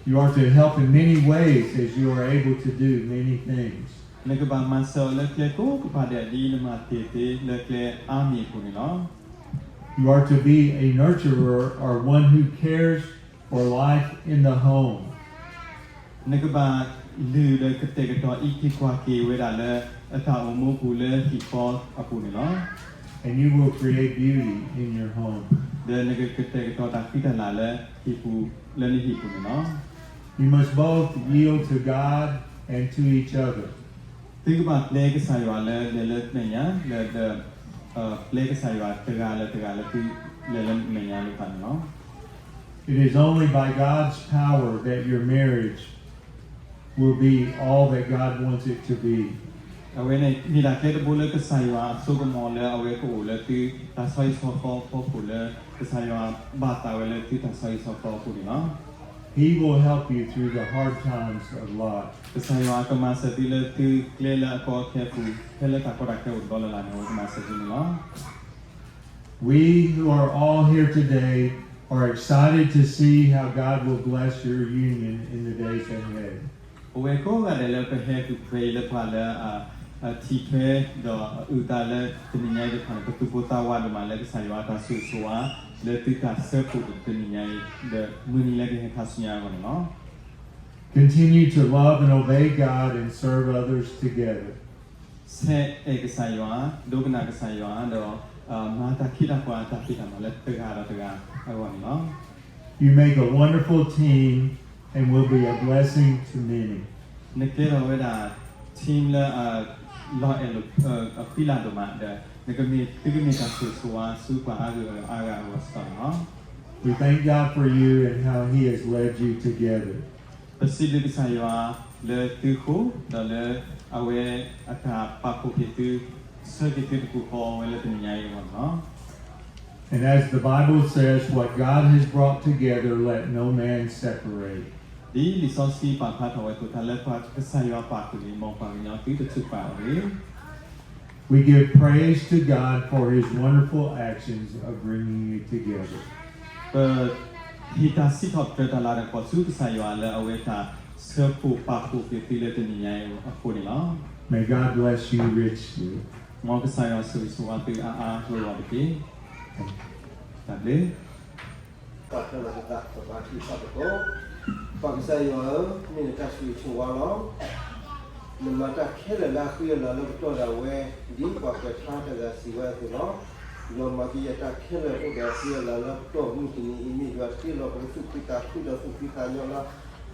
You are to help in many ways as you are able to do many things. နကဘၣ်မၤစၢၤအီၤလၢကျဲကိးကပၤဒဲး ဒ်နမၤတ့ၢ်သ့လၢကျဲအါမံၤအပူၤန့ၣ်လီၤ. You are to be a nurturer or one who cares for life in the home. နကဘၣ်လုၢ်ဒီးကတဲာ်ကတီၤအံးက့ၤကွၢ်က့ၤဝဲဒၣ်လၢ အတၢ်အိၣ်မူအပူၤလၢဟံၣ်ဃီအပူၤန့ၣ်လီၤ. And you will create beauty in your home. ဒီးနကကတဲာ်ကတီၤတၢ်ဃံတၢ်လၤလၢဟံၣ်ပူၤ လၢနဟံၣ်ပူၤန့ၣ်လီၤ. You must both yield to God and to each other. သုကဘၣ်ပျဲကစၢ်ယွၤလၢလဲၤလၢမဲာ်ညါ, လၢ, လၢ, ပျဲကစၢ်ယွၤတဂၤလၢတဂၤလၢသုလဲၤလၢမဲာ်ညါလိာ်သးန့ၣ်လီၤ. It is only by God's power that your marriage will be all that God wants it to be. အဝဲန့ၣ် မ့ၢ်ဒၣ်ကျဲတဘိလၢကစၢ်ယွၤအစိကမီၤလၢအဝဲကအိၣ်လၢသု တၢ်ဆီဟံၣ်ဆီဃီအဖီခိၣ်လၢ ကစၢ်ယွၤဘၣ်သးဝဲလၢသုတၢ်ဆီဟံၣ်ဆီဃီအပူၤန့ၣ်လီၤ. He will help you through the hard times of life. ကစၢ်ယွၤကမၤစၢၤသုလၢသုကျဲလၢအကီအခဲအပူၤ ဖဲလၢတၢ်ကီတၢ်ခဲအိၣ်တဘျီလၢ်လၢ်န့ၣ် အဝဲကမၤစၢၤသုန့ၣ်လီၤ. We who are all here today are excited to see how God will bless your union in the days ahead. ပဝဲကိးဂၤဒဲးလၢပဟဲဃုာ်ဖဲအံၤလၢပှၤလၢ အထံၣ်ထွဲ ဒီးအုၣ်သးလၢတနံၤညါအံၤတဖၣ်န့ၣ် ပသူၣ်ပိၢ်သးဝးဒိၣ်မးလၢကစၢ်ယွၤအတၢ်ဆိၣ်ဂ့ၤဆိၣ်ဝါ လၢသုတၢ်ဆၢဖှိၣ်တနံၤညါအံၤ ဒီးမုၢ်နံၤလၢကဟဲခါဆူညါအဂီၢ်န့ၣ်လီၤ. Continue to love and obey God and serve others together. ဆဲးအဲၣ်ကစၢ်ယွၤ, ဒိကနၣ်ကစၢ်ယွၤ, ဒီးမၤတၢ်ခ့တၢ်ပှၤအတၢ်ဖံးတၢ်မၤလၢတဂၤဒီးတဂၤအဂီၢ်န့ၣ်လီၤ. You make a wonderful team and will be a blessing to many. နကဲထီၣ်ဝဲဒၣ် team လၢ လီၤအဲၣ်လိာ် အဃံလၤဒိၣ်မးဒီး နကမ့ၢ် သုကမ့ၢ်တၢ်ဆိၣ်ဂ့ၤဆိၣ်ဝါဆူပှၤအါဂၤအါဂၤအဂီၢ်စ့ၢ်ကီးန့ၣ်လီၤ. We thank God for you and how He has led you together. ပစံးဘျုးကစၢ်ယွၤလၢသုဃိ ဒီးလၢအဝဲအတၢ်ပာ်ဖှိၣ်က့ၤသု ဆှၢက့ၤသုတပူၤဃီဝဲလၢတနံၤညါအံၤအဂီၢ်န့ၣ်လီၤ. And as the Bible says, what God has brought together, let no man separate. ဒ်လံာ်စီဆှံပာ်ဖျါထီၣ်ဝဲအသိး တၢ်လၢပှၤကစၢ်ယွၤပာ်ဃုာ်န့ၣ် မ်ပှၤကညီသုတထုးပာ်အီၤတဂ့ၤ. We give praise to God for His wonderful actions of bringing you together. ပဟ့ၣ်တၢ်စံးထီၣ်ပတြၢၤတၢ်လၤတၢ်ကပီၤဆူကစၢ်ယွၤလၢအဝဲတၢ်ဆှၢဖှိၣ်ပာ်ဖှိၣ်က့ၤသုလၢတနံၤညါအံၤအဃိန့ၣ်လီၤ. May God bless you richly. မ်ကစၢ်ယွၤဆိၣ်ဂ့ၤဆိၣ်ဝါသုအါအါဂီၢ်ဂီၢ်တက့ၢ်. တၢ်ဘျုး ပှၤကစၢ်ယွၤဧၢ, မ့ၢ်နတၢ်ဆိၣ်ဂ့ၤဆိၣ်ဝါလီၤ. နမၤတၢ်ခဲလၢာ်လၢအဃံအလၤလၢပတီၢ်ဒၣ်ဝဲ, ဒ်ပှၤကွဲးထါတဂၤစံးဝဲအသိးလီၤ. ယွၤမၤကယဲၢ်တၢ်ခဲလၢာ်အိၣ်ဒီးအဃံအလၤလၢပတီၢ်မုၢ်တနံၤအံၤ မ့ၢ်ယွၤတ့လီၤပကသူၣ်ခုသးခုဒီးသူၣ်ဖှံသးညီလၢ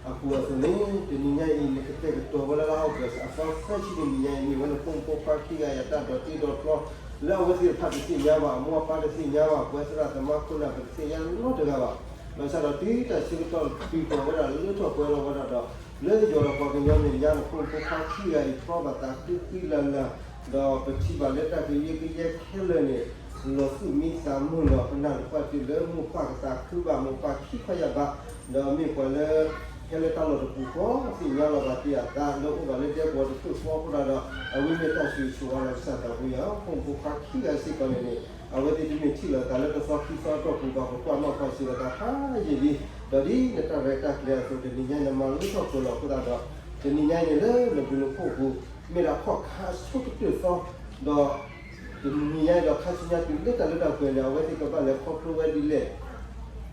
အပူၤအသိးန့ၣ်, တနံၤညါအံၤ နကတဲာ်ကတီၤဝဲလၢလါ August အသီသၢဆံတနံၤညါအံၤ မ့ၢ်ဝဲနဖိမုၣ်ဖိခွါခံဂၤအံၤအတၢ်ဒိးတ့ဒိးဖျီ လၢအဝဲသ့ၣ်တဖၣ်တသ့ၣ်ညါဘၣ်, အမိၢ်အပၢ်တသ့ၣ်ညါဘၣ်, ပဝဲသရၣ်သမါခိၣ်နၢ်ပတသ့ၣ်ညါနီတဂၤဘၣ်. ဘၣ်ဆၣ်ဒီးတုၤတၢ်ဆၢကတီၢ်တုၤဃီၤဝဲဒၣ်လၢထီၣ်ပှဲၤလီၤဝဲဒၣ်ဒီး, လၢယွၤဒီးပှၤကညီမဲာ်ညါ နဖိမုၣ်ဖိခွါခံဂၤအံၤ ဖျီဘၣ်သးဃံဃံလၤလၤ, ဒီးပထံၣ်ဘၣ်လၢတၢ်ကယဲၢ်ကယဲၢ်ခဲလၢာ်န့ၣ် လီၤသူၣ်မံသးမုာ်လီၤ. ပနာ်သပှၢ်တ့ၢ်လၢမိၢ်ပၢ်ကသးခုဘၣ်, မိၢ်ပၢ်ခံခွါယၢ်ဘး, ဒီးမ့ၢ်ပှၤလၢ ဟဲလၢတၢ်လီၢ်တပူၤဃီ သ့ၣ်ညါလီၤဘၣ်တ့ၢ်အသးလၢအိၣ်ဘၣ်လၢဒဲကဝီၤတဖျၢၣ်ဃီအဃိသတးဒီး, အဝဲမ့ၢ်တၢ်ဆိၣ်ဂ့ၤဆိၣ်ဝါလီၤကစၢ်သးပူၤယၤ, ဖိမုၣ်ဖိခွါခံဂၤစ့ၢ်ကီးန့ၣ်န့ၣ် အဝဲသ့ၣ်တမ့ၢ်ထံၣ်လိာ်သးလၢတသီခံသီအတီၢ်ပူၤဘၣ်, ပကွၢ်နီၣ်ပှၤစံးလိာ်သးဖးယံာ်လံ, ဒီးဒ်နတၢ်ရဲၣ်တၢ်ကျဲၤအသိး တနံၤညါအံၤ နမၤလၢထီၣ်ပှဲၤလီၤအဃိသတးဒီး, တနံၤညါအံၤန့ၣ် လၢနဘျုးနဖှိၣ်အပူၤ မ့ၢ်ဒၣ်ခီၣ်ခါအဆိကတၢၢ်သီ, ဒီး တနံၤညါအံၤဒီး ခါဆူညါတုၤလၢတၢ်လၢတၢ်ပှဲၤန့ၣ် အဝဲသ့ၣ်ကဘၣ်လဲၤခီဖျိဝဲဒ်လဲၣ်,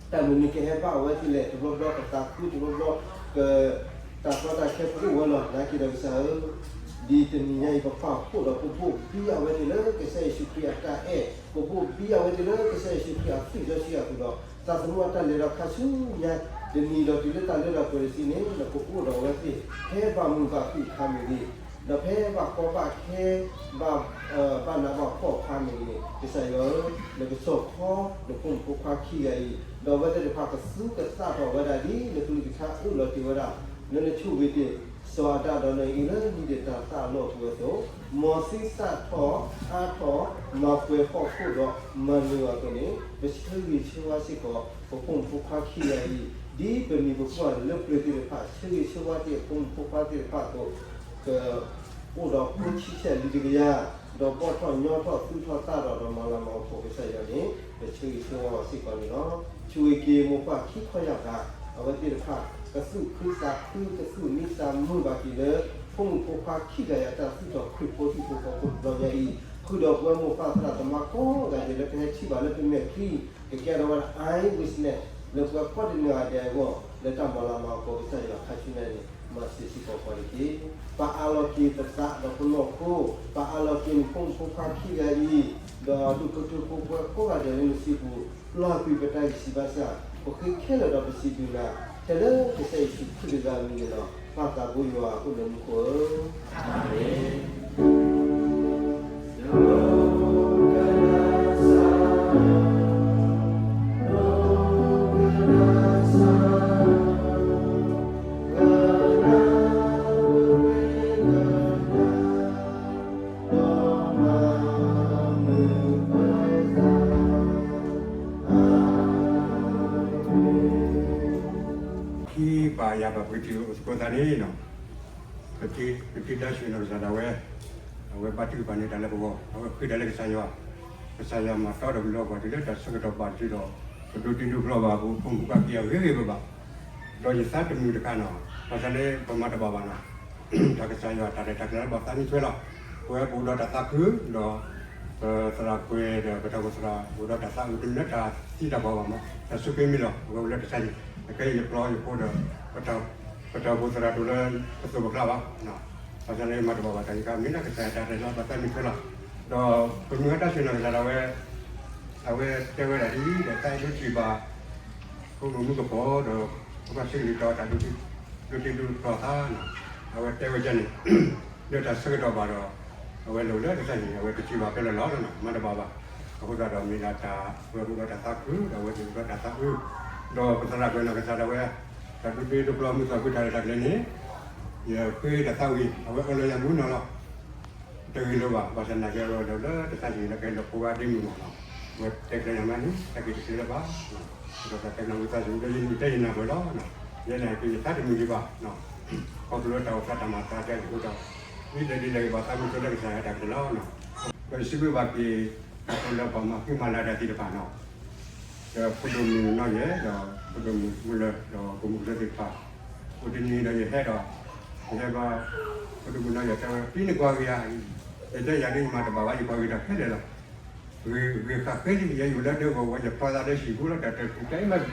တၢ်မနုၤကဟဲဘၣ်အဝဲသ့ၣ်လဲၣ်, တဘျီဘျီပသးခု, တဘျီဘျီ တၢ်ကီတၢ်ခဲပအိၣ်ဝဲလီၤ. နာ်က့ဒီးကစၢ်ဧၢ, ဒ်တနံၤညါအံၤ ပပာ်ဖှိၣ်ဒီးပဘိၣ်ဘံအဝဲသ့ၣ်လၢကစၢ်ယ့ၣ်ၡူးခရံာ်အတၢ်အဲၣ်, ပဘိၣ်ဘံအဝဲသ့ၣ်လၢကစၢ်ယ့ၣ်ၡူးခရံာ်အသွံၣ်စီဆှံအပူၤဒီး သးသမူအတၢ်လဲၤဒီးခါဆူညါ တနံၤဒီးတုၤလၢတၢ်လၢတၢ်ပှဲၤတစုန့ၣ် နကအိၣ်ဒီးအဝဲသ့ၣ် ဖဲဘၣ်မုာ်ဘၣ်ခုၣ်အခါမ့ၢ်ဂ့ၤ, ဒီးဖဲဘၣ်ကီဘၣ်ခဲ ဘၣ် ဘၣ်နးဘၣ်ဖှီၣ်အခါမ့ၢ်ဂ့ၤန့ၣ် ကစၢ်ယွၤဧၢ, နကစိာ်ခီ နဖိမုၣ်ဖိခွါခံဂၤအံၤ, ဒီးအဝဲသ့ၣ်တဖၣ်ကသူကသးထီၣ်ဝဲဒၣ်ဒ်နကလုၢ်ကထါအၢၣ်လီၤတ့ၢ်ဝဲဒၣ်, လၢနဆိၣ်ဂ့ၤတ့ၢ်စီၤအၤဒၣ်ဒီး နအံၤလၢနံၣ်ဒ့ၣ်တၢ်သၣ်အလီၢ်အပူၤအသိး, မ်သုသၣ်ထီၣ်အါထီၣ် မၤပှဲၤဟီၣ်ခိၣ်ဒီးမၤနၢၤအီၤအသိးန့ၣ်, ပဆၢဂ့ၤဆၢဝါစ့ၢ်ကီး ပဖိမုၣ်ဖိခွါခံဂၤအံၤ, ဒ်ပမံၤပကွၢ်လၢပျၢၤသ့ၣ်တဖၣ် ဆၢဂ့ၤဆၢဝါတ့ၢ်အဖိမုၣ်ဖိခွါသ့ၣ်တဖၣ်အသိး, က အိၣ်ဒီးဖိဆံဆဲၣ်လံၤတကယၤ, ဒီးဘီၣ်ထီၣ်ညီထီၣ်သူၣ်ထီၣ်သၣ်ထီၣ်ဒီး မၤလၤမၤကပီၤကစၢ်ယွၤန့ၣ် ပဆၢဂ့ၤဆၢဝါအီၤစ့ၢ်ကီးန့ၣ်လီၤ. ဆိၣ်ဂ့ၤက့ၤမိၢ်ပၢ်ခံခီယၢ်ဂၤ, အဝဲသ့ၣ်တဖၣ် ကသူၣ်ခုသးခု ကသူၣ်မံသးမုာ်ဘၣ်က့ၤလၢ ဖိမုၣ်ဖိခွါခံဂၤအံၤ အတၢ်သူၣ်ထီၣ်ခရံာ်ဖိဃီဖိတဘျီညါအံၤ, ဃုာ်ဒီးပဝဲမိၢ်ပၢ်သရၣ်သမါကိးဂၤဒဲးလၢကဟဲထံၣ်ဘၣ်လၢပမဲာ်ချံ ကကဲထီၣ်ဝဲဒၣ် eyewitness လၢပှၤကိးတဂၤဒဲးအဂီၢ် လၢတၢ်မၤလၤမၤကပီၤကစၢ်ယွၤခါဆူညါန့ၣ် မၤစၢၤစ့ၢ်ကီးပှၤတက့ၢ်. ပာ်အးလီၤက့ၤပသးဒီးပနီၢ်ခိ, ပာ်အးလီၤက့ၤနဖိမုၣ်ဖိခွါခံဂၤအံၤ, ဒီးဒူၣ်ဖိထၢဖိပှၤကိးဂၤဒဲးလၢနစုပူၤ, လီၤကွံာ်ပတၢ်ဂံၢ်စၢ်ဘါစၢ်, ပဃ့ခဲလၢာ်ဒီးပစံးဘျုးနၤ, ထဲလၢကစၢ်ယ့ၣ်ၡူးခရံာ်တဂၤအမံၤန့ၣ်လီၤ. ပၢ်သးဘိယွၤအိၣ်လၢမူခိၣ်ဧၢ, အၤမ့ၣ်. ခံပာ်ယၤပှၤပကထံၣ်အိၣ်သကိးသးန့ၣ်, ပထံၣ်တၢ်ဆှၢနီၢ်ကစၢ်ဒၣ်ဝဲ, အဝဲဘါထုကဖၣ်န့ၢ်တၢ်လၢပဂီၢ်, အဝဲဃ့တၢ်လၢကစၢ်ယွၤ, ကစၢ်ယွၤမၤတီဒီးပလီၢ်ကဝီၤတုၤလၢတၢ်ဆၢကတီၢ်ဘၣ်တတုၤဒီး, ပဒိးတ့ဒိးဖျီဘၣ်ပဖိမုၣ်ဖိခွါခံဂၤဂ့ၤဂ့ၤဘၣ်ဘၣ်, ဒီးယသးတမုာ်တခါနီၤ, ဘၣ်ဆၣ်န့ၣ် ပမၤတဘၣ်ဘၣ်နီၤ, တၢ်ကစၢ်ယွၤတၢ်ရဲၣ်တၢ်ကျဲၤလၢပသးမံထွဲလီၤ, ပဝဲပအိၣ်ဒီးတၢ်သးခု, ဒီး ပသရၣ်ကွဲၤဒီးပတၢ်အိၣ်သရၣ်အိၣ်ဒီးတၢ်သးအုးတမ့ၢ်လၢတၢ်သံတၢ်ပှၢ်ဘၣ်မး, တၢ်ဆိၣ်ဂ့ၤမ့ၢ်လီၤ, အဝဲအိၣ်လၢတၢ်ဆါယံၤ, အခဲအံၤယပျီယဖိဒီး ပတၢ်အိၣ်ဖှိၣ်သရၣ်တအိၣ်လၢပသိးပကျါဘၣ်, ဘၣ်ဆၣ်န့ၣ်မၤတဘၣ်ဘၣ်တၢ်ယံၤခါ မ့ၢ်လၢကစၢ်ယွၤတၢ်ရဲၣ်လၢပသးမံထွဲလီၤ, ဒီးပမုၢ်ဂၤတၢ်ဆှၢနီၢ်ကစၢ်ဒၣ်ဝဲ, အဝဲတဲဝဲဒၣ်ဒ်အံၤဒီး သးအဲၣ်ဒိးထံၣ်ဘၣ် ဖိမုၣ်မုၣ်ကပီၤဒီး ပှၤဆံးကလံၤတီၤတၢ်ဒိးတ့ဒိးဖျီသး, အဝဲတဲဝဲဒ်န့ၣ်, လၢတၢ်ဆၢကတီၢ်ဘၣ်ဒီး, အဝဲလိၣ်လၢကစၢ်ယွၤ အဝဲတထံၣ်ဘၣ်ဖဲလဲၣ်လီၤ, မၤတဘၣ်ဘၣ်, အဃိသတးဒီးမ့ၢ်ဒၣ်တၢ်ဝဲအိၣ်ဒီးတၢ်သးခု ဒီးအဝဲသ့ၣ်အိၣ်ဒီးတၢ်သးအုး, ဒီးပသရၣ်ကွဲၤနီၢ်ကစၢ်ဒၣ်ဝဲ, တၢ်ဒိးတ့ဒိးဖျီမုၢ်သးခုတၢ်ရဲၣ်တၢ်ကျဲၤန့ၣ်, ယဃ့တၢ်သးဝံၤ အဝဲအၢၣ်လီၤယၤမူနီၤလီၤ တဂ့ၤလၢၤဘၣ်, ဘၣ်ဆၣ်နာ်က့အဝဲအိၣ်ဒီးလၢတၢ်ဆါယံၤလၢကဟဲလီၤဖိဂၤဒ့မုၣ်မးနီၤ, အဝဲတဲကျဲၤညါမးန့ၣ် တၢ်က့ၤတသ့လၢၤဘၣ်, ဒီးတၢ်တဲနၢ်ဝံသးစူၤဒီးယနုာ်တဲယနၢ်ပၢၢ်လီၤ, ယဲန့ၣ်က့ၤယသးတမုာ်ဒံးဘၣ်, ခီဖျိလၢတၢ်အိၣ်ဖျါတၢ်မၤသးဒ်အံၤအဃိဒီး, ဒ်လဲၣ်ဒ်လဲၣ်ဂ့ၤ ဘၣ်သးမုာ်ဆိလၢကစၢ်ယွၤတၢ်ကတဲလီၤ, ဒီးယစံးဘျုးဘၣ်က့ၤ, ခီဖျိလၢပှၤမၤဃံမၤလၤတၢ်သ့ၣ်တဖၣ်နီၤ ဒီးဖိဒိၣ်မုၣ်နီၢ်ယဲၢ် ဒီးဖိဒိၣ်မုၣ်မုၢ်လၢၢ် ဒီးပိာ်မုၣ်ကရၢသ့ၣ်တဖၣ်, အိၣ်တနံၤဒီးယဟဲဒီး, ယဟဲဘၣ်, ဖိဒိၣ်မုၣ်နီၢ်ယဲၢ်တဲဝဲ ပံနကွၢ်ဂ့ၤဧါ, ယတဲယၤဒ်ယမၤတဘၣ်ဘၣ် ယကွၢ်ဂ့ၤတၢ်ခဲလၢာ်လီၤ, ဂ့ၤဃာ်ဃ့လံ ယဲယအိၣ်လၢဒၢဂီၢ်ဝဲ ယဖျီသးလၢဟံၣ်ပူၤလီၤ တၢ်တၢ်တၢ်အံၤမး,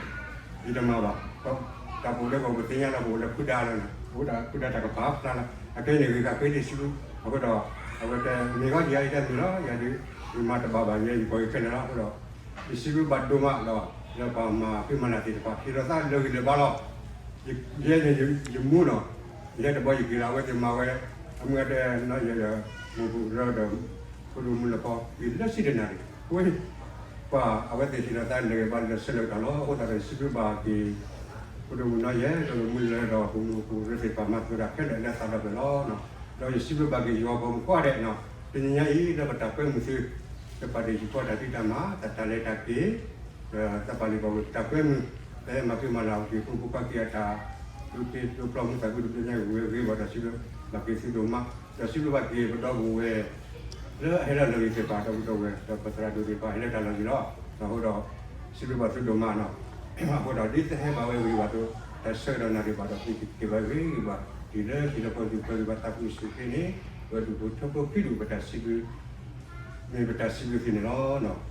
ယတမၤဘၣ်, တၢ်ပအိၣ်လၢဂီၢ်ပသ့ၣ်ညါလီၤ ပအိၣ်လၢဖုဒါလီၤ, ပအိၣ်ဖုဒါတၢ်ကပၤဖျါလီၤ, အခဲအံၤန့ၣ် ဂ့ၤဃာ်ဃ့လံစံးဘျုး, အဃိဒီး, အဝဲတဲမ့ၢ်ဂ့ၤယၤအံၤတၢ်မုာ်လီၤ ယၤဒ်, ယမၤတဘၣ်ဘၣ် ယဲယကွၢ်ဂ့ၤခဲလၢာ်လီၤ အဃိဒီး ယစံးဘျုးဘၣ်ဒိၣ်မးဒီး, လၢပှၤမၤဃံမၤလၤသ့ၣ်တဖၣ် ဟ့ၣ်လီၤသးလၢဂ့ၤလၢဘါလီၤ, ယဲန့ၣ်, ယမူနီၤ, ယဟဲတဘျီယက့ၤလီၤ အဝဲသ့ၣ်မၤဝဲ, အမုၢ်ဂၤတဲနီၢ်ယဲၢ်ဒီး, မုၢ်ပူၤကရၢဒီး, ဖိဒိၣ်မုၢ်လၢဖီ က့ၤလၢစံၣ်တနၤန့ၣ်, ဝဲ, ပှၤအဝဲသ့ၣ်ဟ့ၣ်လီၤသးလၢဂ့ၤဘါလၢဆၢလၢကတီၢ်လီၤ အဃိသတးဒီးယစံးဘျုးဘၣ်က့ၤ, ဖိဒိၣ်မုၣ်နီၢ်ယဲၢ် ဒီးမုၢ်လၢၢ်ဒီးပိာ်မုၣ်ပိာ်ကရၢသ့ၣ်တဖၣ်မၤသကိးတၢ်ခဲလၢာ်လၢသးဒီဖျၢၣ်လီၤ, ဒီးယစံးဘျုးဘၣ်က့ၤယွၤပှၤမုၣ်ကိးဂၤဒဲး, တနံၤညါအံၤလၢပတၢ်ကွဲမုာ်သု, တပာ်ဒ့ၣ်ယံၤဖီတၢ်ဖံးတၢ်မၤ တၢ်တၢ်လဲၤတၢ်က့ၤ, ဒီးတၢ်ပာ်လုၢ်ပာ်ပှ့ၤပတၢ်ကွဲမုာ်, ပဟဲမၤဃံမၤလၤအီၤက့ၤ ဖိမုၣ်ဖိခွါခံဂၤအတၢ်, ဒိးတ့ဒိးဖျီမုၢ်သးခုတဘျီညါဂ့ၤဝဲဂ့ၤဘၣ်ဒီးစံးဘျုး, ဘၣ်က့ၤသုဒိၣ်မး, ဒီးစံးဘျုးဘၣ်က့ၤပဒီပုၢ်ဝဲၢ် လၢအဟဲလီၤလၢဂ့ၤသ့ၣ်တဖၣ် ဒီပုၢ်ဝဲၢ် ဒီးပသရၣ်ဒိၣ်သ့ၣ်တဖၣ်ဟဲလၢတၢ်လီၢ်ယံၤလီၤ, အဃိဒီး, စံးဘျုးဘၣ်သုဒိၣ်မးနီၤ, အဃိဒီးဒ်သုဟဲဘၣ်ဝဲဂ့ၤဘၣ်အသိး, တၢ်ဆၢကတီၢ်နၢ်ဒံးဘၣ်ဒီး သုက့ၤဘၣ်ဂ့ၤဂ့ၤဘၣ်, တုၤလၢဟံၣ်လၢဃီ သုပၢၤဂ့ၤဘၣ်သးခုစူၤခ့န့ၣ်, ပဒူၣ်ဖိထၢဖိခံဒူၣ် ပတၢ်စံးဘျုး မ့ၢ်ပတၢ်စံးဘျုးသုန့ၣ်လီၤ.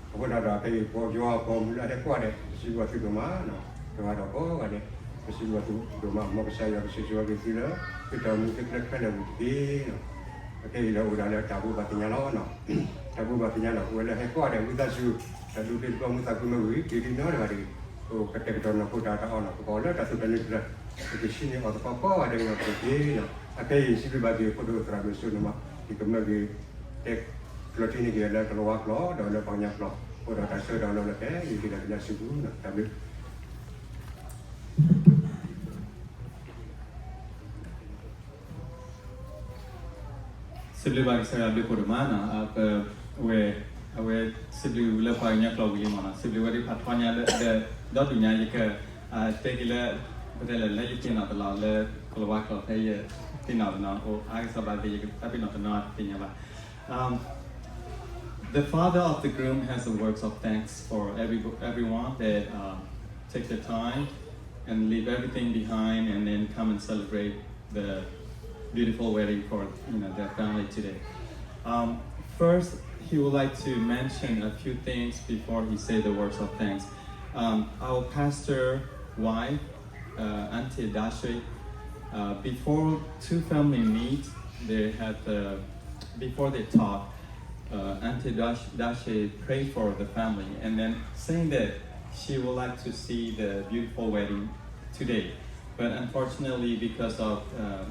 အဃိသတးဒီး ဖဲအံၤပယွၤပှၤမုၢ်လၢအဟဲကိးဂၤဒဲး ပစံးဘျုးဘၣ်သုဒိၣ်မး, တဂၤဒီးကိးဂၤဒဲး, ပစံးဘျုးဘၣ်သုဒိၣ်မး မ်ကစၢ်ယွၤကဆိၣ်ဂ့ၤဂ့ၤသုလၢ သုတၢ်အိၣ်မူသုကျဲခဲလၢာ်အပူၤတက့ၢ်. အခဲအံၤဒီးအိၣ်ဒၣ်လၢတၢ်ဘိးဘၣ်သ့ၣ်ညါလီၤ. တၢ်ဘိးဘၣ်သ့ၣ်ညါဒီး ပဝဲလၢဟဲကိးဂၤဒဲး ဝံသးစူၤ, တၢ်ဒိးတ့ဒိးဖျီမုၢ်သးခုမ့ၢ်ဂ့ၤ က့ၤဒ်နီတဂၤတဂ့ၤ, ပကတဲာ်ကတီၤနီၢ်ခိတၢ်အီၣ်နီၤ ပကအီၣ်လၢတၢ်သူၣ်တၢ်နုၤတဖျၢၣ်, ပကဟံးန့ၢ်အီၣ်သကိးကိးဂၤဒဲးနီၤတက့ၢ်. အခဲအံၤစံးဘျုးဘၣ်က့ၤ ဖိဒိၣ်သရၣ်မုၣ်စိၤဒိၣ်မး, ယကမၢက့ၤ တဲကျိးထံန့ၢ်က့ၤလၢကလၤဝါကျိာ် ဒီးလၢပှၤကညီကျိာ်, အဃိဒီးတၢ်ဆၢကတီၢ်လၢလၢပှဲၤ ယက့ၤလၢကညီစုပူၤ, တၢ်ဘျုး စံးဘျုးဘၣ်ကစၢ်ယွၤဘျုးဖှိၣ်ဒိၣ်မးနီၤ, အဝဲ, အဝဲစံးဘျုးလၢပှၤကညီကျိာ်ဝံၤလံမးနီၤ, စံးဘျုးဝဲဒၣ်ဖးထီညါလၢ ဒီးဒုးညါယက, တဲက့ၤလၢ, ပတဲလၢလၢယသ့ၣ်နီၣ်တလီၤလၢကလၤဝါကျိာ်ဖဲယသ့ၣ်နီၣ်တနီၤ အိၣ်အါကစီၣ်ဘၣ်သ့ၣ် ယကတၢ်ပ့ၤနီၣ်တနီၤသ့ၣ်ညါဘၣ်. Um, the father of the groom has the words of thanks for every, everyone that, um, take the time and leave everything behind and then come and celebrate the beautiful wedding for, you know, their family today. Um, first, he would like to mention a few things before he say the words of thanks. Um, our pastor wife, uh, Auntie Dashi, uh, before two family meet, they had, uh, before they talk, uh, Auntie Dash, Dashi prayed for the family and then saying that she would like to see the beautiful wedding today. But unfortunately, because of uh,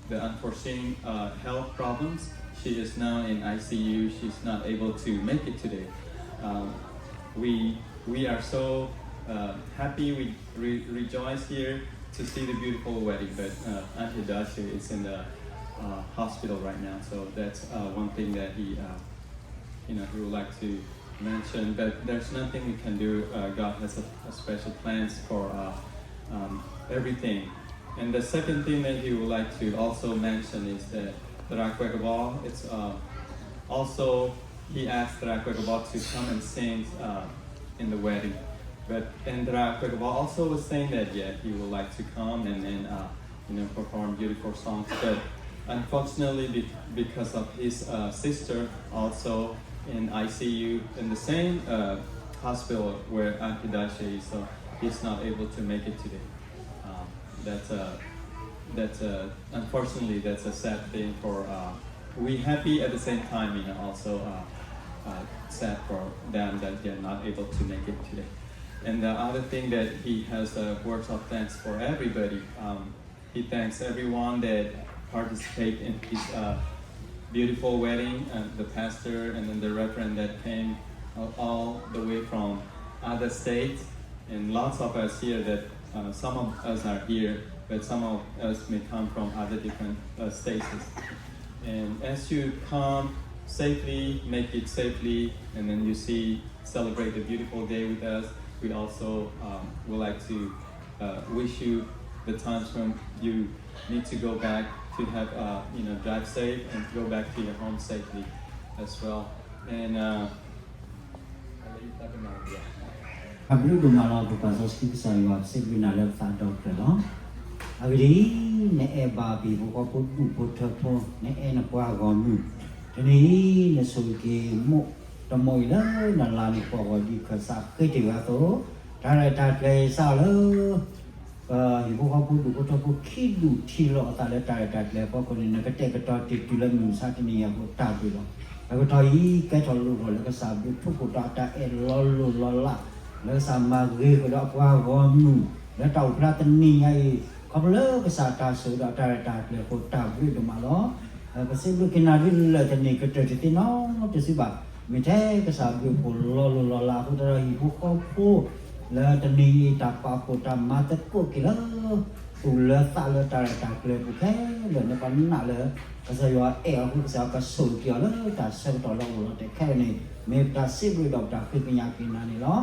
the unforeseen uh, health problems, she is now in I C U. She's not able to make it today. Um, we we are so uh, happy. We re- rejoice here to see the beautiful wedding. But uh, Auntie Dasha is in the uh, hospital right now, so that's uh, one thing that he uh, you know, he would like to mention, but there's nothing we can do. Uh, God has a, a special plans for uh, um, everything. And the second thing that he would like to also mention is that Thaddeus Kwekabal, it's uh, also, he asked Thaddeus Kwekabal to come and sing uh, in the wedding. But and Thaddeus Kwekabal also was saying that yeah, he would like to come and then uh, you know, perform beautiful songs. But unfortunately, be- because of his uh, sister also in I C U in the same uh, hospital where Auntie Dasha is, so he's not able to make it today. Um, that's a, that's a, unfortunately, that's a sad thing for. Uh, we happy at the same time, you know, also uh, uh, sad for them that they're not able to make it today. And the other thing that he has uh, words of thanks for everybody. Um, he thanks everyone that participate in his uh, beautiful wedding, uh, the pastor and then the reverend that came uh, all the way from other states, and lots of us here that uh, some of us are here, but some of us may come from other different uh, states. And as you come safely, make it safely, and then you see celebrate the beautiful day with us. We also um, would like to uh, wish you the times when you need to go back to have uh, you know drive safe and go back to your home safely as well. And uh, အဘျုးဒိၣ်မးလီၤ ပပာ်စီဆှံကစၢ်ယွၤ ပစံးဘျုးနၤလၢပသးဒီဖျၢၣ်လီၤ. အဂ့ၢ်ဒ်အံၤ, နအဲၣ်ဘၣ်ပဟံၣ်ဖိဃီဖိဒူၣ်ဖိထၢဖိ, နအဲၣ်နပှၤဂီၢ်မုၢ်, တနံၤအံၤ နဆိၣ်ဂ့ၤက့ၤမိၢ်တမိၢ်အံၤလၢနလၤနကပီၤအဂီၢ် ဒ်ခၢၣ်စးဃ့တ့ၢ်ဝဲအသိး, တၢ်ရဲၣ်တၢ်ကျဲၤစးလၢ ပဟံၣ်ဖိဃီဖိဒူၣ်ဖိထၢဖိခံဒူၣ်ထံၣ်လိာ်အသးလၢတၢ်ရဲၣ်တၢ်ကျဲၤအဖီခိၣ်န့ၣ် နကတဲာ်ကတီၤတ့ၢ်တုၤလၢမုၢ်မဆါတနံၤအံၤအဃိ တၢ်ဘျုးလီၤ. တကတီၢ်အံၤ ကဲထီၣ်လိၣ်ထီၣ်လၢကစၢ်ဘျုးဖှိၣ်ထီၣ်အတၢ်အဲၣ်လီၤလိၢ်လီၤလး လၢကစၢ်မၤဂ့ၤဃုာ်ဒီးအပှၤဂီၢ်မုၢ် လၢတၢ်အိၣ်ဖျါတနံၤညါအံၤ ခီဖျိလၢကစၢ်တၢ်ဆိၣ်ဂ့ၤဒီးတၢ်ရဲၣ်တၢ်ကျဲၤအဃိ တၢ်ဘျုးဒိၣ်မးလီၤ. ပစံးဘျုးက့ၤနၤဒ်လၢာ်တန့ၢ်ကတၢၢ်တသ့နီတစုဘၣ်. မ့ၢ်ထဲကစၢ်ဘျုးဖှိၣ်လီၤလိၢ်လီၤလးအဃိသတးဒီး ဟံၣ်ဖိဃီဖိ လၢတနံၤအံၤတၢ်ပာ်ဖှိၣ်တၢ်မၤသကိးက့ၤလၢ သူၣ်လၢသးလၢတၢ်ရဲၣ်တၢ်ကျဲၤအပူၤခဲလၢာ် လၢပနာ်လၢကစၢ်ယွၤအဲၣ်အီၤအဃိ ကစၢ်ယွၤကဆိၣ်ဂ့ၤက့ၤအီၤလၢတၢ်ဆၢကတီၢ်လၢအအိၣ်လီၤတဲာ်ခဲလၢာ်န့ၣ် မ့ၢ်ပတၢ်စံးဘျုးဒီးပတၢ်ဃ့ကညးက့ၤနၤန့ၣ်လီၤ.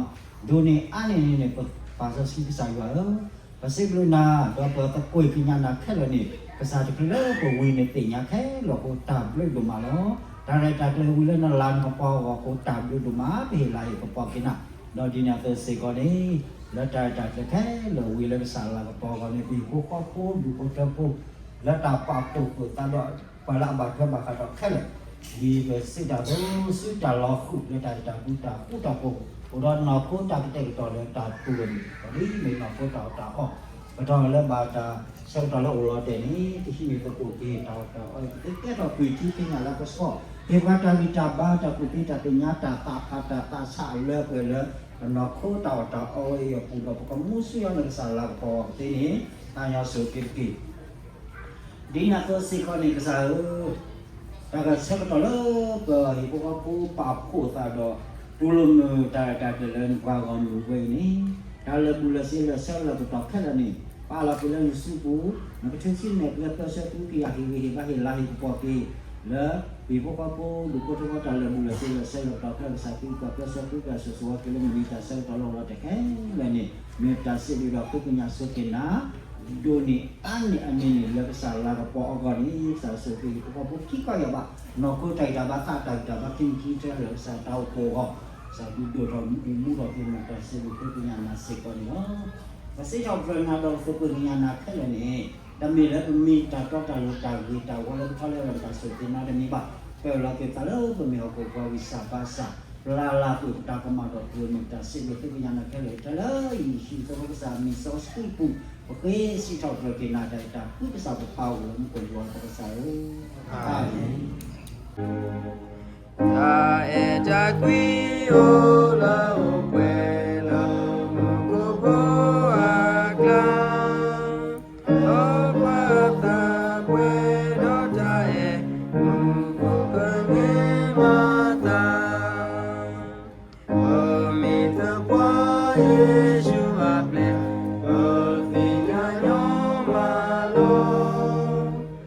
ဒိးန့ၢ်အါန့ၢ်န့ၣ်န့ၣ် ပပာ်စီဆှံကစၢ်ယွၤဧၢ, ပစံးဘျုးနၤ ဒီးပသကိးကညးနၤခဲလၢာ်န့ၣ် ကစၢ်တချုးလၢပဝံၤန့ၣ်သ့ၣ်ညါခဲလၢာ်အဃိ တၢ်ဘျုးဒိၣ်မးလီၤ. တၢ်ရဲၣ်တၢ်ကျဲၤဝံၤလၢနလၤနကပီၤအဂီၢ်အဃိ တၢ်ဘျုးဒိၣ်မး ပဟ့ၣ်လၤဟ့ၣ်ကပီၤက့ၤနၤ ဒီးဒ်န့ၣ်အသိးစ့ၢ်ကီးန့ၣ် လၢတၢ်ရဲၣ်တၢ်ကျဲၤခဲလၢာ်ဝံၤလၢကစၢ်လၤကပီၤအဂီၢ်န့ၣ် ပဟံၣ်ဖိဃီဖိဒူၣ်ဖိထၢဖိ လၢတၢ်ပာ်ဖှိၣ်ဖှိၣ်သးဒီး ပှၤလၢအဘၣ်ထွဲဘၣ်ဃးဒီးခဲလၢာ် ဒ်ပစံးတၢ်အသိး စုတၢ်လီၤဃုာ်လၢတၢ်အဲၣ်တၢ်ကွံတၢ်ဃူတၢ်ဖိး အိၣ်ဒီးနီၢ်ခိတၢ်ကတဲာ်ကတီၤလၢတၢ်တူၢ်လိာ်မုာ် ဒီးဒ်မ့ၢ်နီၢ်ခိတၢ်အီၣ်တၢ်အီ ပတီၢ်လၢဘၣ်တၢ်ဆၢကတီၢ်လၢအိၣ်လီၤတဲာ်န့ၣ် ပဟံးန့ၢ်သကိးက့ၤတၢ်အီၣ်တၢ်အီ ပကကဲထီၣ်ကွံာ်ထံကညၣ်လၢကဆှီ ဟ့ၣ်ပှၤတၢ်ဂံၢ်တၢ်ဘါ တၢ်ကူၣ်သ့တၢ်သ့ၣ်ညါ တၢ်သးဖးတၢ်သးဆးအလၢပှဲၤလၢ ပနီၢ်ခိတၢ်အီၣ်တၢ်အီဝဲအံၤအပူၤဒီး ပကမူဆူၣ်အီၤလၢကစၢ်လၤကပီၤအီၤကသ့န့ၣ် သးညီစူၤက့ၤတက့ၢ် ဒ်န့ၣ်အသိးစ့ၢ်ကီးန့ၣ် ကစၢ်ဧၢ, တၢ်ကဆၢကတီၢ်လၢပဟံၣ်ဖိဃီဖိပာ်ဖှိၣ်သးဒီး တူၢ်လိာ်မုာ်တၢ်ရဲၣ်တၢ်ကျဲၤလၢနပှၤဂီၢ်မုၢ်ဝဲအံၤန့ၣ် တၢ်လၢာ်ဘူၣ်လၢာ်စ့လၢာ်ဆၢလၢာ်ကတီၢ်ခဲလၢာ်န့ၣ် ပာ်လီၤက့ၤလၢနစုပူၤ နကထုးဆံနဲၣ်ကျဲပၢဆှၢသုကယၤဟ့ၣ်ဂံၢ်ဟ့ၣ်ဘါဟ့ၣ်လၤဟ့ၣ်ကပီၤက့ၤ လၢ ပဟံၣ်ဖိဃီဖိဒူၣ်ဖိထၢဖိတၢ်လၢာ်ဘူၣ်လၢာ်စ့လၢာ်ဆၢလၢာ်ကတီၢ်ခဲလၢာ် ကစၢ်ခရံာ်ကပၢဆှၢသုကစၢ်ဆိၣ်ဂ့ၤဝဲက့ၤလၢမုၢ်နံၤတၢ်ဆၢကတီၢ်လၢအိၣ်လီၤတဲာ်ခဲလၢာ်န့ၣ် မ့ၢ်ပတၢ်စံးဘျုးဒီးဃ့ကညးဆိက့ၤနၤ ဒိးန့ၢ်အါန့ၢ်အန့ၣ်န့ၣ် လၢကစၢ်လၤကပီၤအဂီၢ်န့ၣ် ကစၢ်ဆိၣ်ဂ့ၤဟံၣ်ဖိဃီဖိခံခီယၢ်ဘး နီၢ်ခိတၢ်ဂံၢ်တၢ်ဘါ သးတၢ်ဂံၢ်တၢ်ဘါ ခံမံၤခံဆၢလၢကစၢ်တၢ်အိၣ်ဖှိၣ်အဂီၢ် ကစၢ်ဒုးဒိၣ်ထီၣ်မူထီၣ်က့ၤ မ့ၢ်ပတၢ်စံးဘျုးဃ့ကညးနၤစ့ၢ်ကီးန့ၣ်လီၤ. ပစံးထီၣ်ပတြၢၤနၤဒီးပဃ့ကညးနၤခဲလၢာ်န့ၣ် တမ့ၢ်လၢပမ့ၢ်တၢ်တီတၢ်လိၤတၢ်ဂ့ၤတၢ်ဝီလၢပထီလၢပတၢ်ဆိၣ်ဂ့ၤနီတမံၤဘၣ်. ပၢၢ်လီၤက့ၤပသးလၢပမ့ၢ်ဟီၣ်ခိၣ်ကဝီၤဂံၢ်စၢ်ဘါစၢ် ပျၢ်လၢ်ကွံာ်ပတၢ်ကမၣ်ဒီးပမ့ၢ်တၢ်စံးဘျုးဃ့ကညးနၤခဲလၢာ် တၢ်လၢယ့ၣ်ၡူးသိဖိကစၢ်မံၤစီဆှံပူၤ ပဃ့စံးထီၣ်ပတြၢၤက့ၤနၤတၢ်အဲၣ်တၢ်ကွံကစၢ်ပပၢ်အိၣ်လၢမူခိၣ်ယွၤပကစၢ်ဧၢ, အၤမ့ၣ်. တၢ်အဲၣ်တၢ်ကွံအိၣ်လၢအိၣ်ပှဲၤလၢမူခိၣ်ဖိအကျါ ယ့ၣ်ၡူးအပျဲၢ်, ပသ့ၣ်ညါညီမးလီ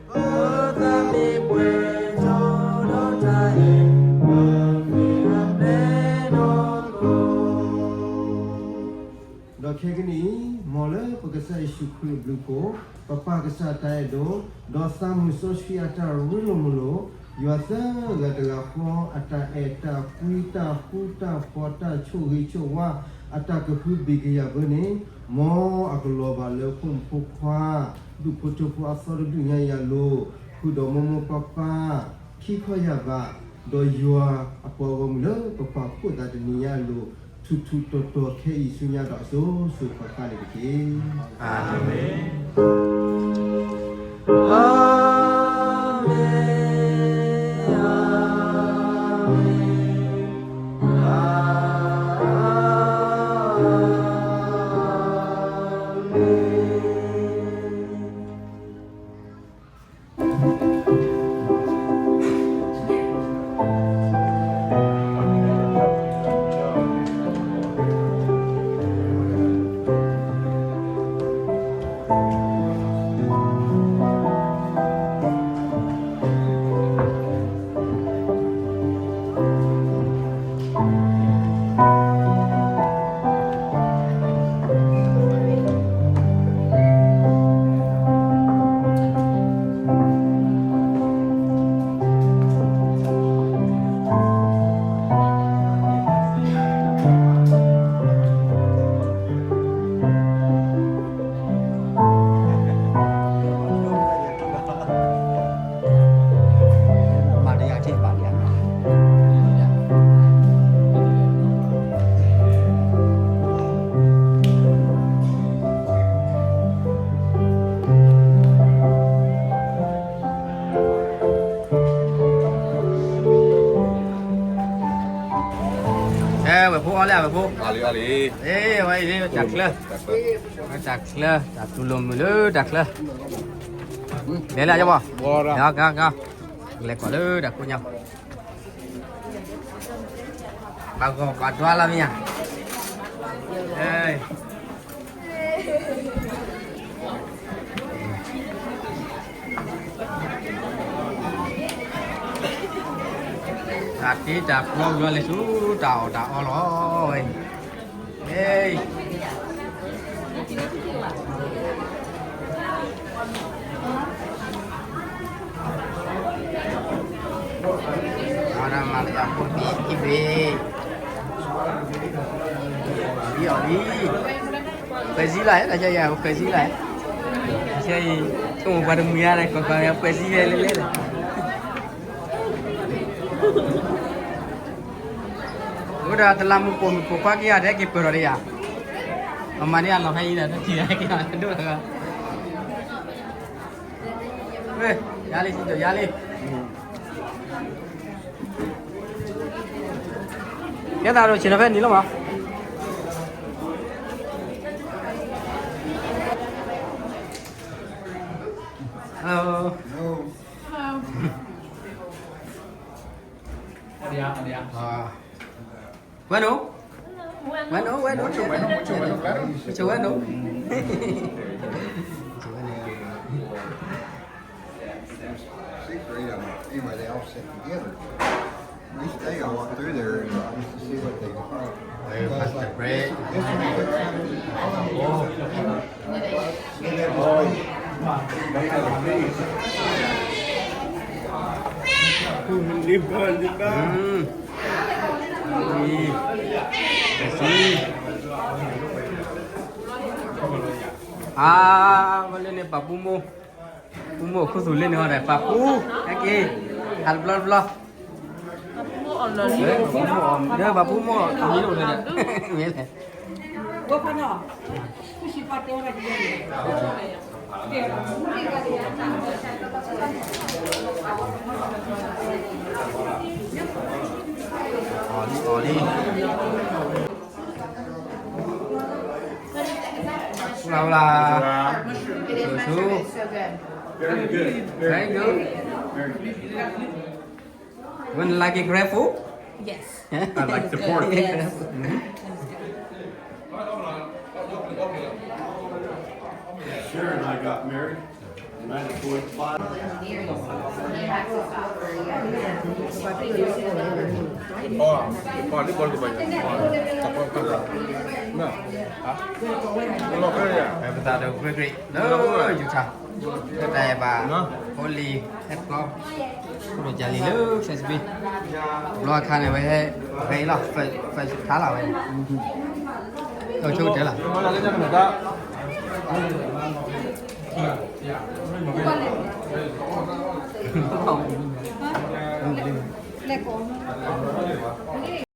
ၤ. ပသးမ့ၢ်ပှဲၤထီၣ်ဒီးတၢ်အဲၣ်, ပသ့ၣ်ညါပျဲၢ်နီၢ်ကီၢ်. ဒီးခဲကနံၣ်အံၤ, မ်လၢပကစၢ်ယ့ၣ်ၡူးခရံာ်အဘျုးအဖှိၣ်, ပပၢ်ကစၢ်တၢ်အဲၣ်ဒိၣ်, ဒီးသးမုၢ်စီဆှံအတၢ်ရ့လိာ်မုာ်လိာ်, ယွၤသၢဂၤတဂၤဃီ အတၢ်အဲၣ်တၢ်ကွံတၢ်ဃူတၢ်ဖိးတၢ်ဆိၣ်ဂ့ၤဆိၣ်ဝါ, အတၢ်ကဟုဘံၣ်ကယာ်ဘၢန့ၣ်, မ်အကလီၤဘၣ်လၢဖိမုၣ်ဖိခွါ, ဒူၣ်ဖိထၢဖိအသီတဒူၣ်ညါယၤလိၤ, ဃုာ်ဒီးမိၢ်မိၢ်ပၢ်ပၢ်, ခံခီယၢ်ဘး, ဒီးယွၤအပှၤဂီၢ်မုၢ်လၢပပာ်ဖှိၣ်သးတနံၤညါအလိၤ, ထူးထူးတီၤတီၤခဲအံၤဆူညါဒီးအစိၤစိၤဃၣ်ဃၣ်န့ၣ်တက့ၢ်. အၤမ့ၣ်. အၤမ့ၣ်, အၤမ့ၣ်, အၤမ့ၣ်. ဝဲၢ်ဖိအီၣ်လၢအဝဲၢ်ဖိ, အဝဲအံၤ တၢ်ချၢ, တၢ်ချၢ, တၢ်သူၣ်လိာ်မုာ်လၢတၢ်ချၢ, လဲၤလၢယဘီ, လဲၤကွၢ်လၢတၢ်ခိၣ်ညါ, ဘၣ်ဂီၤဘၣ်ဒွါလီၤမ့ၢ်ဧါ, တၢ်တ့တၢ်ဖျီကညီလဲၤဆူတၢ်အီၣ်တၢ်အီလီၤဝဲ, အီၣ်ဒၣ်မၤလၢယၤဖိတဘ့ၣ်ခံဘ့ၣ်, အီၣ်လံအီၣ်လံ, ဖှဲးစံလၢ, ဖှဲးစံလၢ, ဆိကမိၣ်ပှၤတမှံၤဧါ, ကီၢ်ကီၢ်ဖှဲးစံလဲၣ်လဲၣ်လဲၣ်, အဃိဒီးတလးမူးပိာ်မုၣ်ပိာ်ခွါက့ၤဧါ, တဟဲက့ၤပၢၢ်ထီၣ်ဒံးဧါ, မၤန့ၢ်အလီၢ်ဖဲအံၤဒီး တထံၣ်ဟဲက့ၤဒိၣ်လီၤ, ယါလံ, ယါလံ, ကဲသးဒိၣ်ဆ့ၣ်နီၤဖဲနံၤလီၤမး. Hello. Hello. Hello. Bueno. Bueno, bueno. Mucho bueno, mucho bueno, claro. Mucho bueno. Six or eight of them. Anyway, they all sit together. Each day I walk through there and I used to see what they, eh, pasta bread. This one, this one, all of them. Oh. Mm. အါ, ဝဲလၢန့ၣ် ပာ်ပူမိၢ်, ပူမိၢ်ခိၣ်သူၣ်လၢန့ၣ်ဟီဒီး ပာ်ပူ, ဟဲက့ၤ, ဟးတဘျီတဘျီ, ဒီးပာ်ပူမိၢ်အမံၤအိၣ်ဒီး, မ့ၢ်လဲၣ်, အီၣ်လံ, အီၣ်လံ. Hola, hola. Mushroom. It is mushroom. It's so good. Very good. Very good. Very good. Very good. You wanna like a grapefruit? Yes. I like the pork. Yes. Mm-hmm. Her and I got married in nineteen forty-five. ပှၤ ပှၤလံ ပှၤလံ ပှၤ ပှၤ ပှၤ ပှၤ ပှၤ ပသးဒီး great great လၢ Utah တၢ်အဲၣ်ဘၣ် Holy Head Club ခိၣ်နူာ်ကၢ်လံလၢ Class B ဘျီအခါန့ၣ်ဝဲ ဖဲအံၤလီၤ first ခါလီၤဝဲ ကဆိကတၢၢ်လီၤ လဲၣ်ကိး